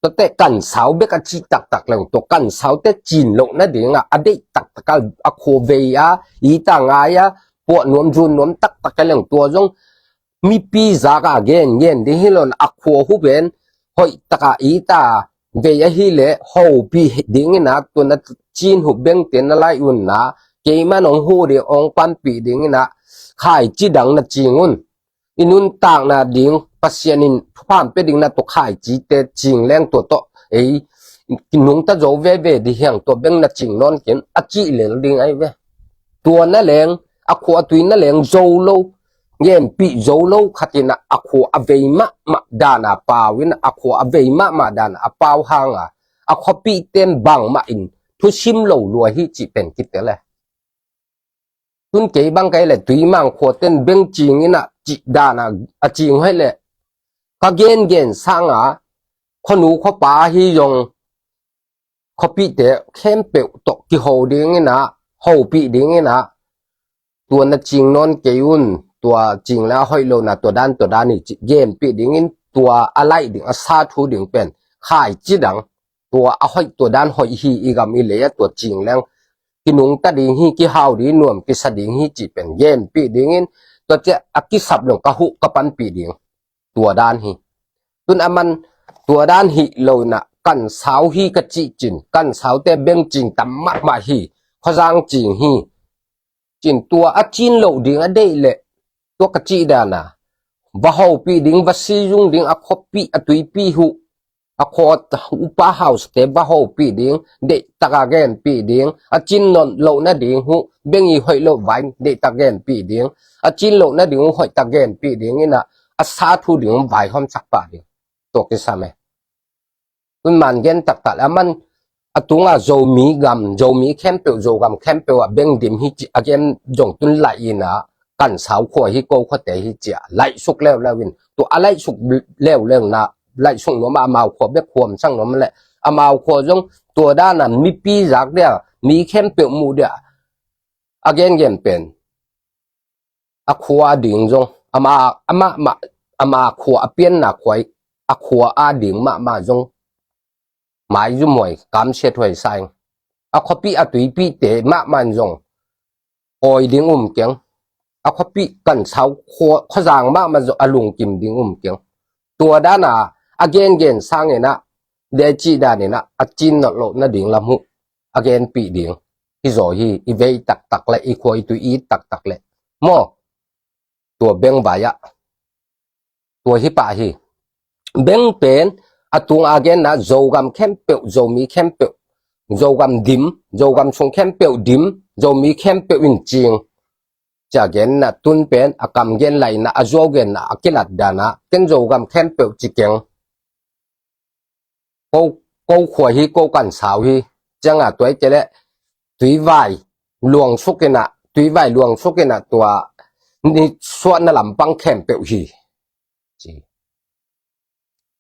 Tuate kan sau bek a cih taktak leng, tua kan saute cin loh nadingah a deih taktak a, a khua vei a, ita ngai a, puah nuam zun nuam taktak a leng, tua zong mipi zaka gen gen ding hi lo in, a khua huh pen hoih taka ita vei ahi le hopih ding inah, tua na cin huh bengte na lai unna, keiman ong huh ding, ong panpih ding inah, khaici dang na cing un. I nuntakna ding, Pasian in thupha pia ding na, tua khaicite cing leng tua tawh ei nungta zo veve ding hi hang, tua beng na cing nawn kei un, a cih lel ding ai ve. Tua na leng, a khua a tui na leng zo lo, genpih zo lo khat inah, a khua a vei mahmah dana pau inah, a khua a vei mahmah dana a pau hanga, a khuapihte in bangmah in thusim lo lua hi cih pen kitel e. Tun kei bang ka hih le, Tuimang khuate in beng cing inah cih dana a cing hoih le, ka gengen sanga, khuanu khuapa hi zong, khuapihte khempeuh tawh kiho ding inah, hopih ding inah, tua na cing nawn kei un, tua cing le a hoih lo na tua dan tua dan hi ci genpih dingin, tua a laih ding a sa thu ding pen khaici dang, tua a hoih tua dan hoih hi, i gam i lei a tua cing leng kinungta ding hi, kihau ding, nuam kisa ding hi cih pen genpih dingin, tua ciah a kisap leng ka huh ka panpih ding, tua dan hi. Tun a man tua dan hi lo na, kan sau hi ka cih cin, kan saute beng cing tam mahmah hi, khuazang cing hi cin, tua a cin loh ding a deih leh, tua ka cih dan a, va hopih ding, va sizung ding, a khuapih a tuipih huh, a khua upa hausate va hopih ding, deihtak a genpih ding, a cin nawn loh nading huh beng i hoih loh vai deihtak genpih ding, a cin loh nading uh hoihtak genpih ding ina, a sa thu ding uh vaihawmsak pah ding. Tua kisam e. Tun man gen taktak le a man a tunga Zomi gam, Zomi khempeuh, Zogam khempeuh ah beng dim hi cih a gen zong tun laih ina, kan sau khua hi, ko khuate hi cih a laihsuk leuleu in, tua a laihsuk leuleu na, laihsuk nuam a, amau khua bek huamsak nuam le, amau khua zong tua dan a mipi zak dia, mi khempeuh muh dia a gengen pen a khua a ding zong, ama, ama, ama, ama khua a pianna khua, a khua a ding mahmah zong maizum huai, kamsiat huai sa ing. A khuapih a tuipihte mahmah in zong awi ding um keng. A khuapih kan sau khua, khuazang mahmah zong a lungkim ding um keng. Tua dan a a gengen sang ina, deci dan ina a cin nawn loh nading lam huh a genpih ding hi zaw hi, i vei taktak le, i khua i tui i it taktak le maw. Tua beng vai ah tua hi pah hi. Beng pen a tung a genna Zogam khempeuh, Zomi khempeuh, Zogam dim, Zogam sung khempeuh dim, Zomi khempeuh in cing ci a genna, tun pen a kam gen laihna, a zuau genna a kilat dan a, ken Zogam khempeuh ci keng. Ko, ko khua hi, ko kan sau hi. Ciang a tua i ke le tuivai luangsuk ina, tuivai luangsuk ina tua nisuahna lampang khempeuh hi ci.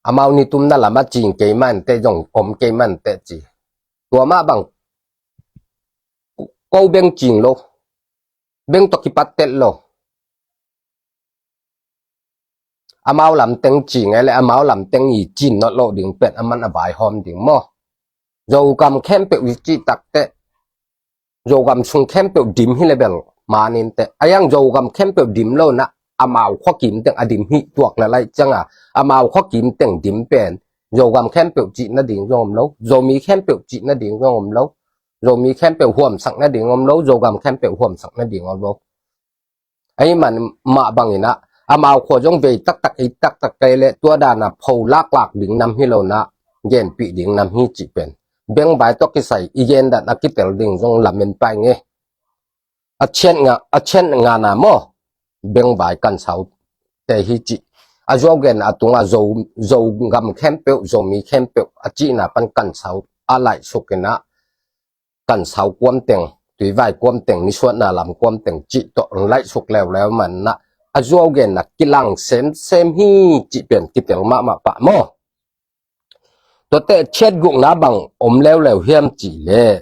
Amau nitumna lam a cing kei mah inteh, zong om kei mah inteh ci. Tua mah bang ko beng cing lo, beng tawh kipat tel lo. Amau lamteng cing e le, amau lamteng i cin nawn loh ding pen a man a vaihawm ding maw. Zogam khempeuh i cih takteh, Zogam sung khempeuh dim hi le bel man inteh. A iang Zogam khempeuh dim lo na, amau khua kim teng a dim hi tuak le laih ciang a, amau khua kim teng dim pen Zogam khempeuh cih nading zong om lo, Zomi khempeuh cih nading zong om lo, Zomi khempeuh huamsak nading om lo, Zogam khempeuh huamsak nading om lo. Ahih man mah bangin ah, amau khua zong vei taktak, ei taktak kei le tua dan a pho laklak ding nam hi lo na, genpih ding nam hi cih pen bengvai tawh kisai i gen dan a kitel ding zong lamen pai nge. A chiat nga, a chiat nga na maw, bengvai kan sau te hi cih. A zuau gen a tunga Zo, Zogam khempeuh, Zomi khempeuh a cihna pan kan sau a laihsuk in ah, kan sau kuam teng, tuivai kuam teng, nisuahna lam kuam teng cih tawh laihsuk leuleu man ah, a zuau gen a kilang semsem hi cih pen kitel mahmah pah maw. Tuate chiat gukna bang om leuleu hiam cih leh,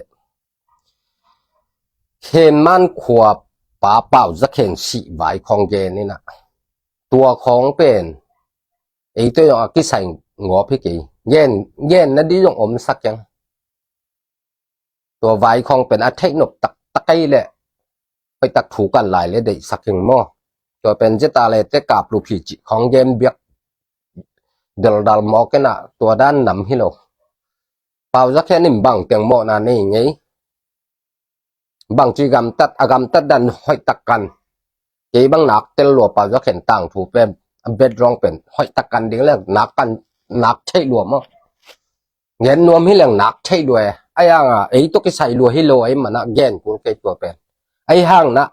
Khenman khua pa Pau Za Khen sih vai khawng gen in ah, tua khawng pen ei tua zong a kisai ngawp hi kei. Gen, gen nading zong om sak keng. Tua vai khawng pen a theih nop taktak ei leh, hoihtak thu kan lai le deihsak ing maw. Tua pen zeta le te kap lup hi cih khawng gen biak deldal mawk in ah, tua dan nam hi lo. Pau Za Khen in bang teng mawhna nei ngei. Bangci gamtat, a gamtat dan hoihtak kan. Kei bang nak tel lua, Pau Za Khen tangthu pen, a bet rong pen hoihtak kan ding leng nak kan, nak theih lua maw. Gen nuam hi leng nak theih lua e. Ahi hang a ei tawh kisai lua hi lo ahih man ah gen kul kei tua pen. Ahi hang na,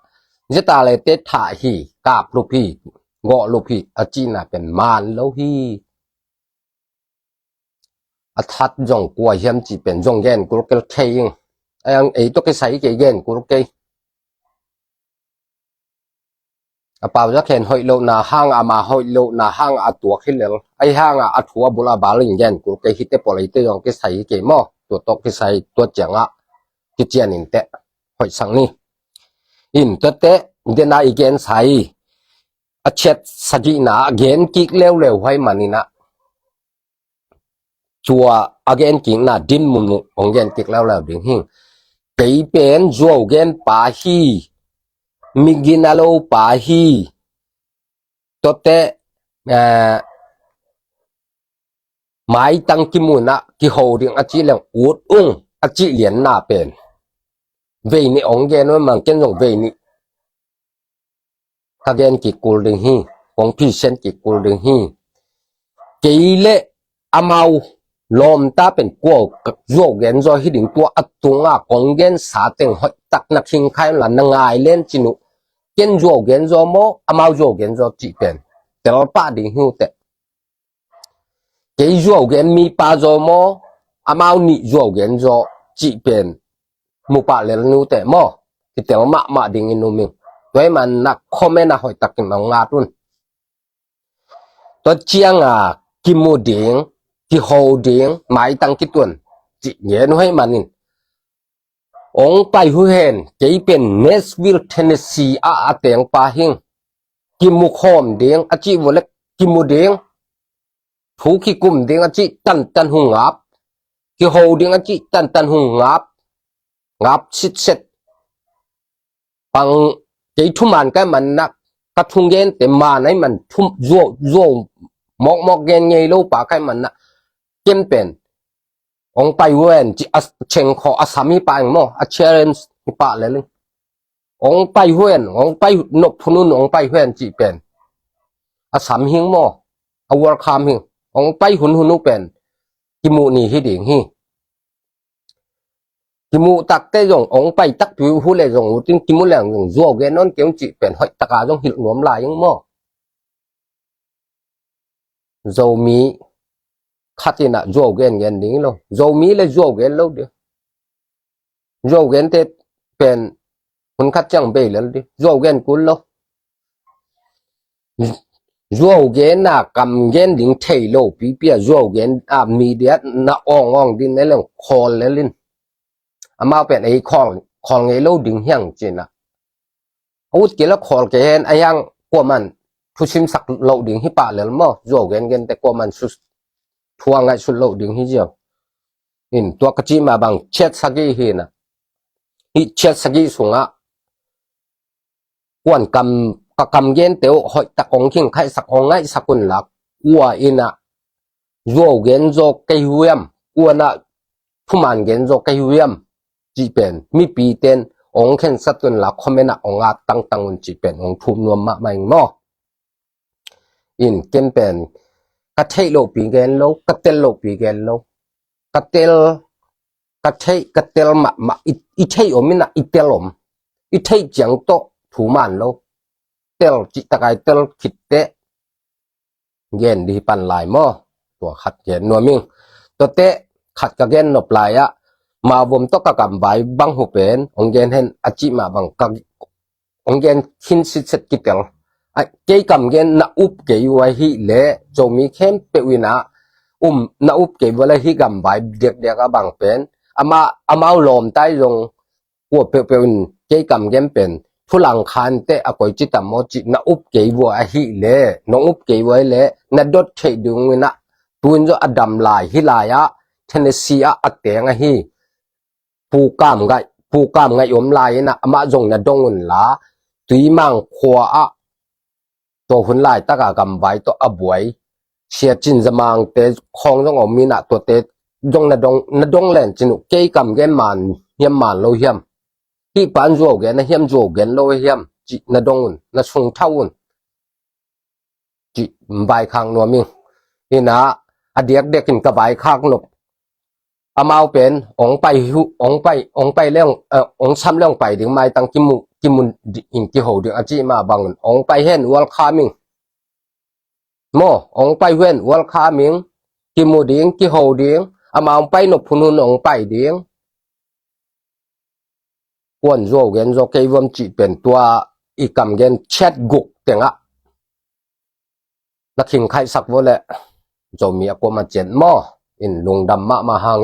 zeta le te thah hi, kap lup hi, gawh lup hi a cihna pen man lo hi. A that zong kua hiam cih pen zong gen kul kei thei ing. Ahi hang ei tawh kisai kei gen kul kei. A Pau Za Khen hoih lohna hang, ama hoih lohna hang a tuak hi lel. Ahi hang a, a thu a bul a bal in gen kul kei, hite pawl eite zong kisai hi kei maw. Tua tawh kisai, tua ciang ah kician inteh, hoihsak ni. In tuate Dena i gensa hi, a chet sagihna a gen kik leuleu hai maninah, tua a gen kikna din munmuh hong gen kik leuleu ding hi. Kei pen zuau gen pa hi, migina lo pa hi, tuate, eh, maitang kimunah kiho ding a cih leng ut ung a cih lianna pen vei nih hong gen uh, mang ken zong vei nih ka gen kik kul ding hi, kong phisen kik kul ding hi. Kei le amau lawmta pen kua zuau gen zaw hi ding, tua a tunga kong gensa teng hoih tak na khingkhai unla na ngai len cin uh. Ken zuau gen zaw maw, amau zuau gen zaw cih pen telpah ding hi uh teh. Kei zuau gen mipa zaw maw, amau nih zuau gen zaw cih pen mupah lel ni uh teh maw. Kitel mahmah dingin um ing. Tua hi manah comment ah hoih takin hong ngat un. Tua cianga kimu ding, kiho ding, maitang kituan cih ngen uh hai manin, hong pai uh hen, kei pen Nashville, Tennessee ah a teng pa hing. Kimu khawm ding a cih vua le kimu ding, thu kikum ding a cih tantan hung ngap, kiho ding a cih tantan hung ngap, ngap sitset. Pang kei thuman kai manah, ka thung gente man ai man thum zuau zuau mawkmawk gen ngei lo pa kai manah, ken pen hong pai uh hen ci a cheng khaw a sam hi pah ing maw, a challenge hi pah lel ing. Hong pai uh hen, hong pai nop phun un, hong pai uh hen cih pen a sam hing maw, a welcome hing. Hong pai hunhun uh pen kimuh ni hi ding hi. Kimuh takte zong hong pai takpi uh le zong utin kimu leng zong zuau gen nawn kei un cih pen hoih taka zong hilh nuam lai ing maw. Zomi khat inah zuau gen gen ding lo, Zomi le zuau gen lo ding. Zuau gente pen hun khat ciang bei lel ding, zuau gen kul lo. Zuau gen a kam gen ding thei lo pipi a zuau gen a media na awng awng ding na leng khawl lel in. Amau pen ei khawl, khawl ngei lo ding hiang cinah a ut kei lo khawl kei hen a hiang kuaman thusimsak loh ding hi pah lel maw. Zuau gen gente kuaman thu a ngaihsut loh ding hi ziau. In tua ka cih mah bang chet sagih hinah, hih chet sagih sungah kuan kam, ka kam gente uh hoih tak hong khingkhaisak hong ngaihsak un lak. Ua inah zuau gen zaw kei uh hiam, kuanah thuman gen zaw kei uh hiam cih pen mipiten hong khensat un lak, comment ah hong at tangtang un cih pen hong thum nuam mahmah ing maw. In ken pen ka theih lohpi gen lo, ka tel lohpi gen lo. Ka tel, ka theih, ka tel mahmah, i, i theih om inah i tel om. I theih ciang tawh thu man lo. Tel cih takai tel khitteh gen dih hi pan lai maw. Tua khat gen nuam ing. Tuate khat ka gen nop lai ah, Mawvuam tawh ka gamvai bang uh pen hong gen hen a cih mah bang ka hong gen khin sitset kitel. A, kei kam gen na up kei uh ahih leh Zomi khempeuh inah um na up kei uh le hih gamvai diakdiak a bang pen amah, amau lawmtai zong kua peuhpeuh in kei kam gen pen thulang khanteh a koi citam maw cih na up kei uh ahih leh, nong up kei uh ahih leh na dot theih ding inah tuin zaw a dam lai hi lai ah Tennessee ah a teng ahi. Pukam ngaih, pukam ngaih om lai inah amah zong na dong unla, Tuimang khua ah tua hun laitaka gamvai tawh a buai Sia Cin Zamangte khawng zong om inah tuate zong na dong, na dong len cin uh. Kei kam gen man hiam man lo hiam, hih pan zuau gen a hiam zuau gen lo a hiam cih na dong un, na sungthau un. Cih vaikhak nuam ing. Inah a diakdiakin ka vaikhak nop, amau pen hong pai uh, hong pai, hong pai le hong, eh, hong sam le hong pai ding, maitang kimu, kimu ding, kiho ding a cih mah bang un hong pai hen welcome ing. Maw, hong pai uh hen welcome ing. Kimu ding, kiho ding. Amau hong pai nop phun hun hong pai ding. Kuan zuau gen zaw kei uh hiam cih pen tua i kam gen chet guk tengah na khingkhaisak vua le Zomi a kuamah ciat maw. In lungdam mahmah hang.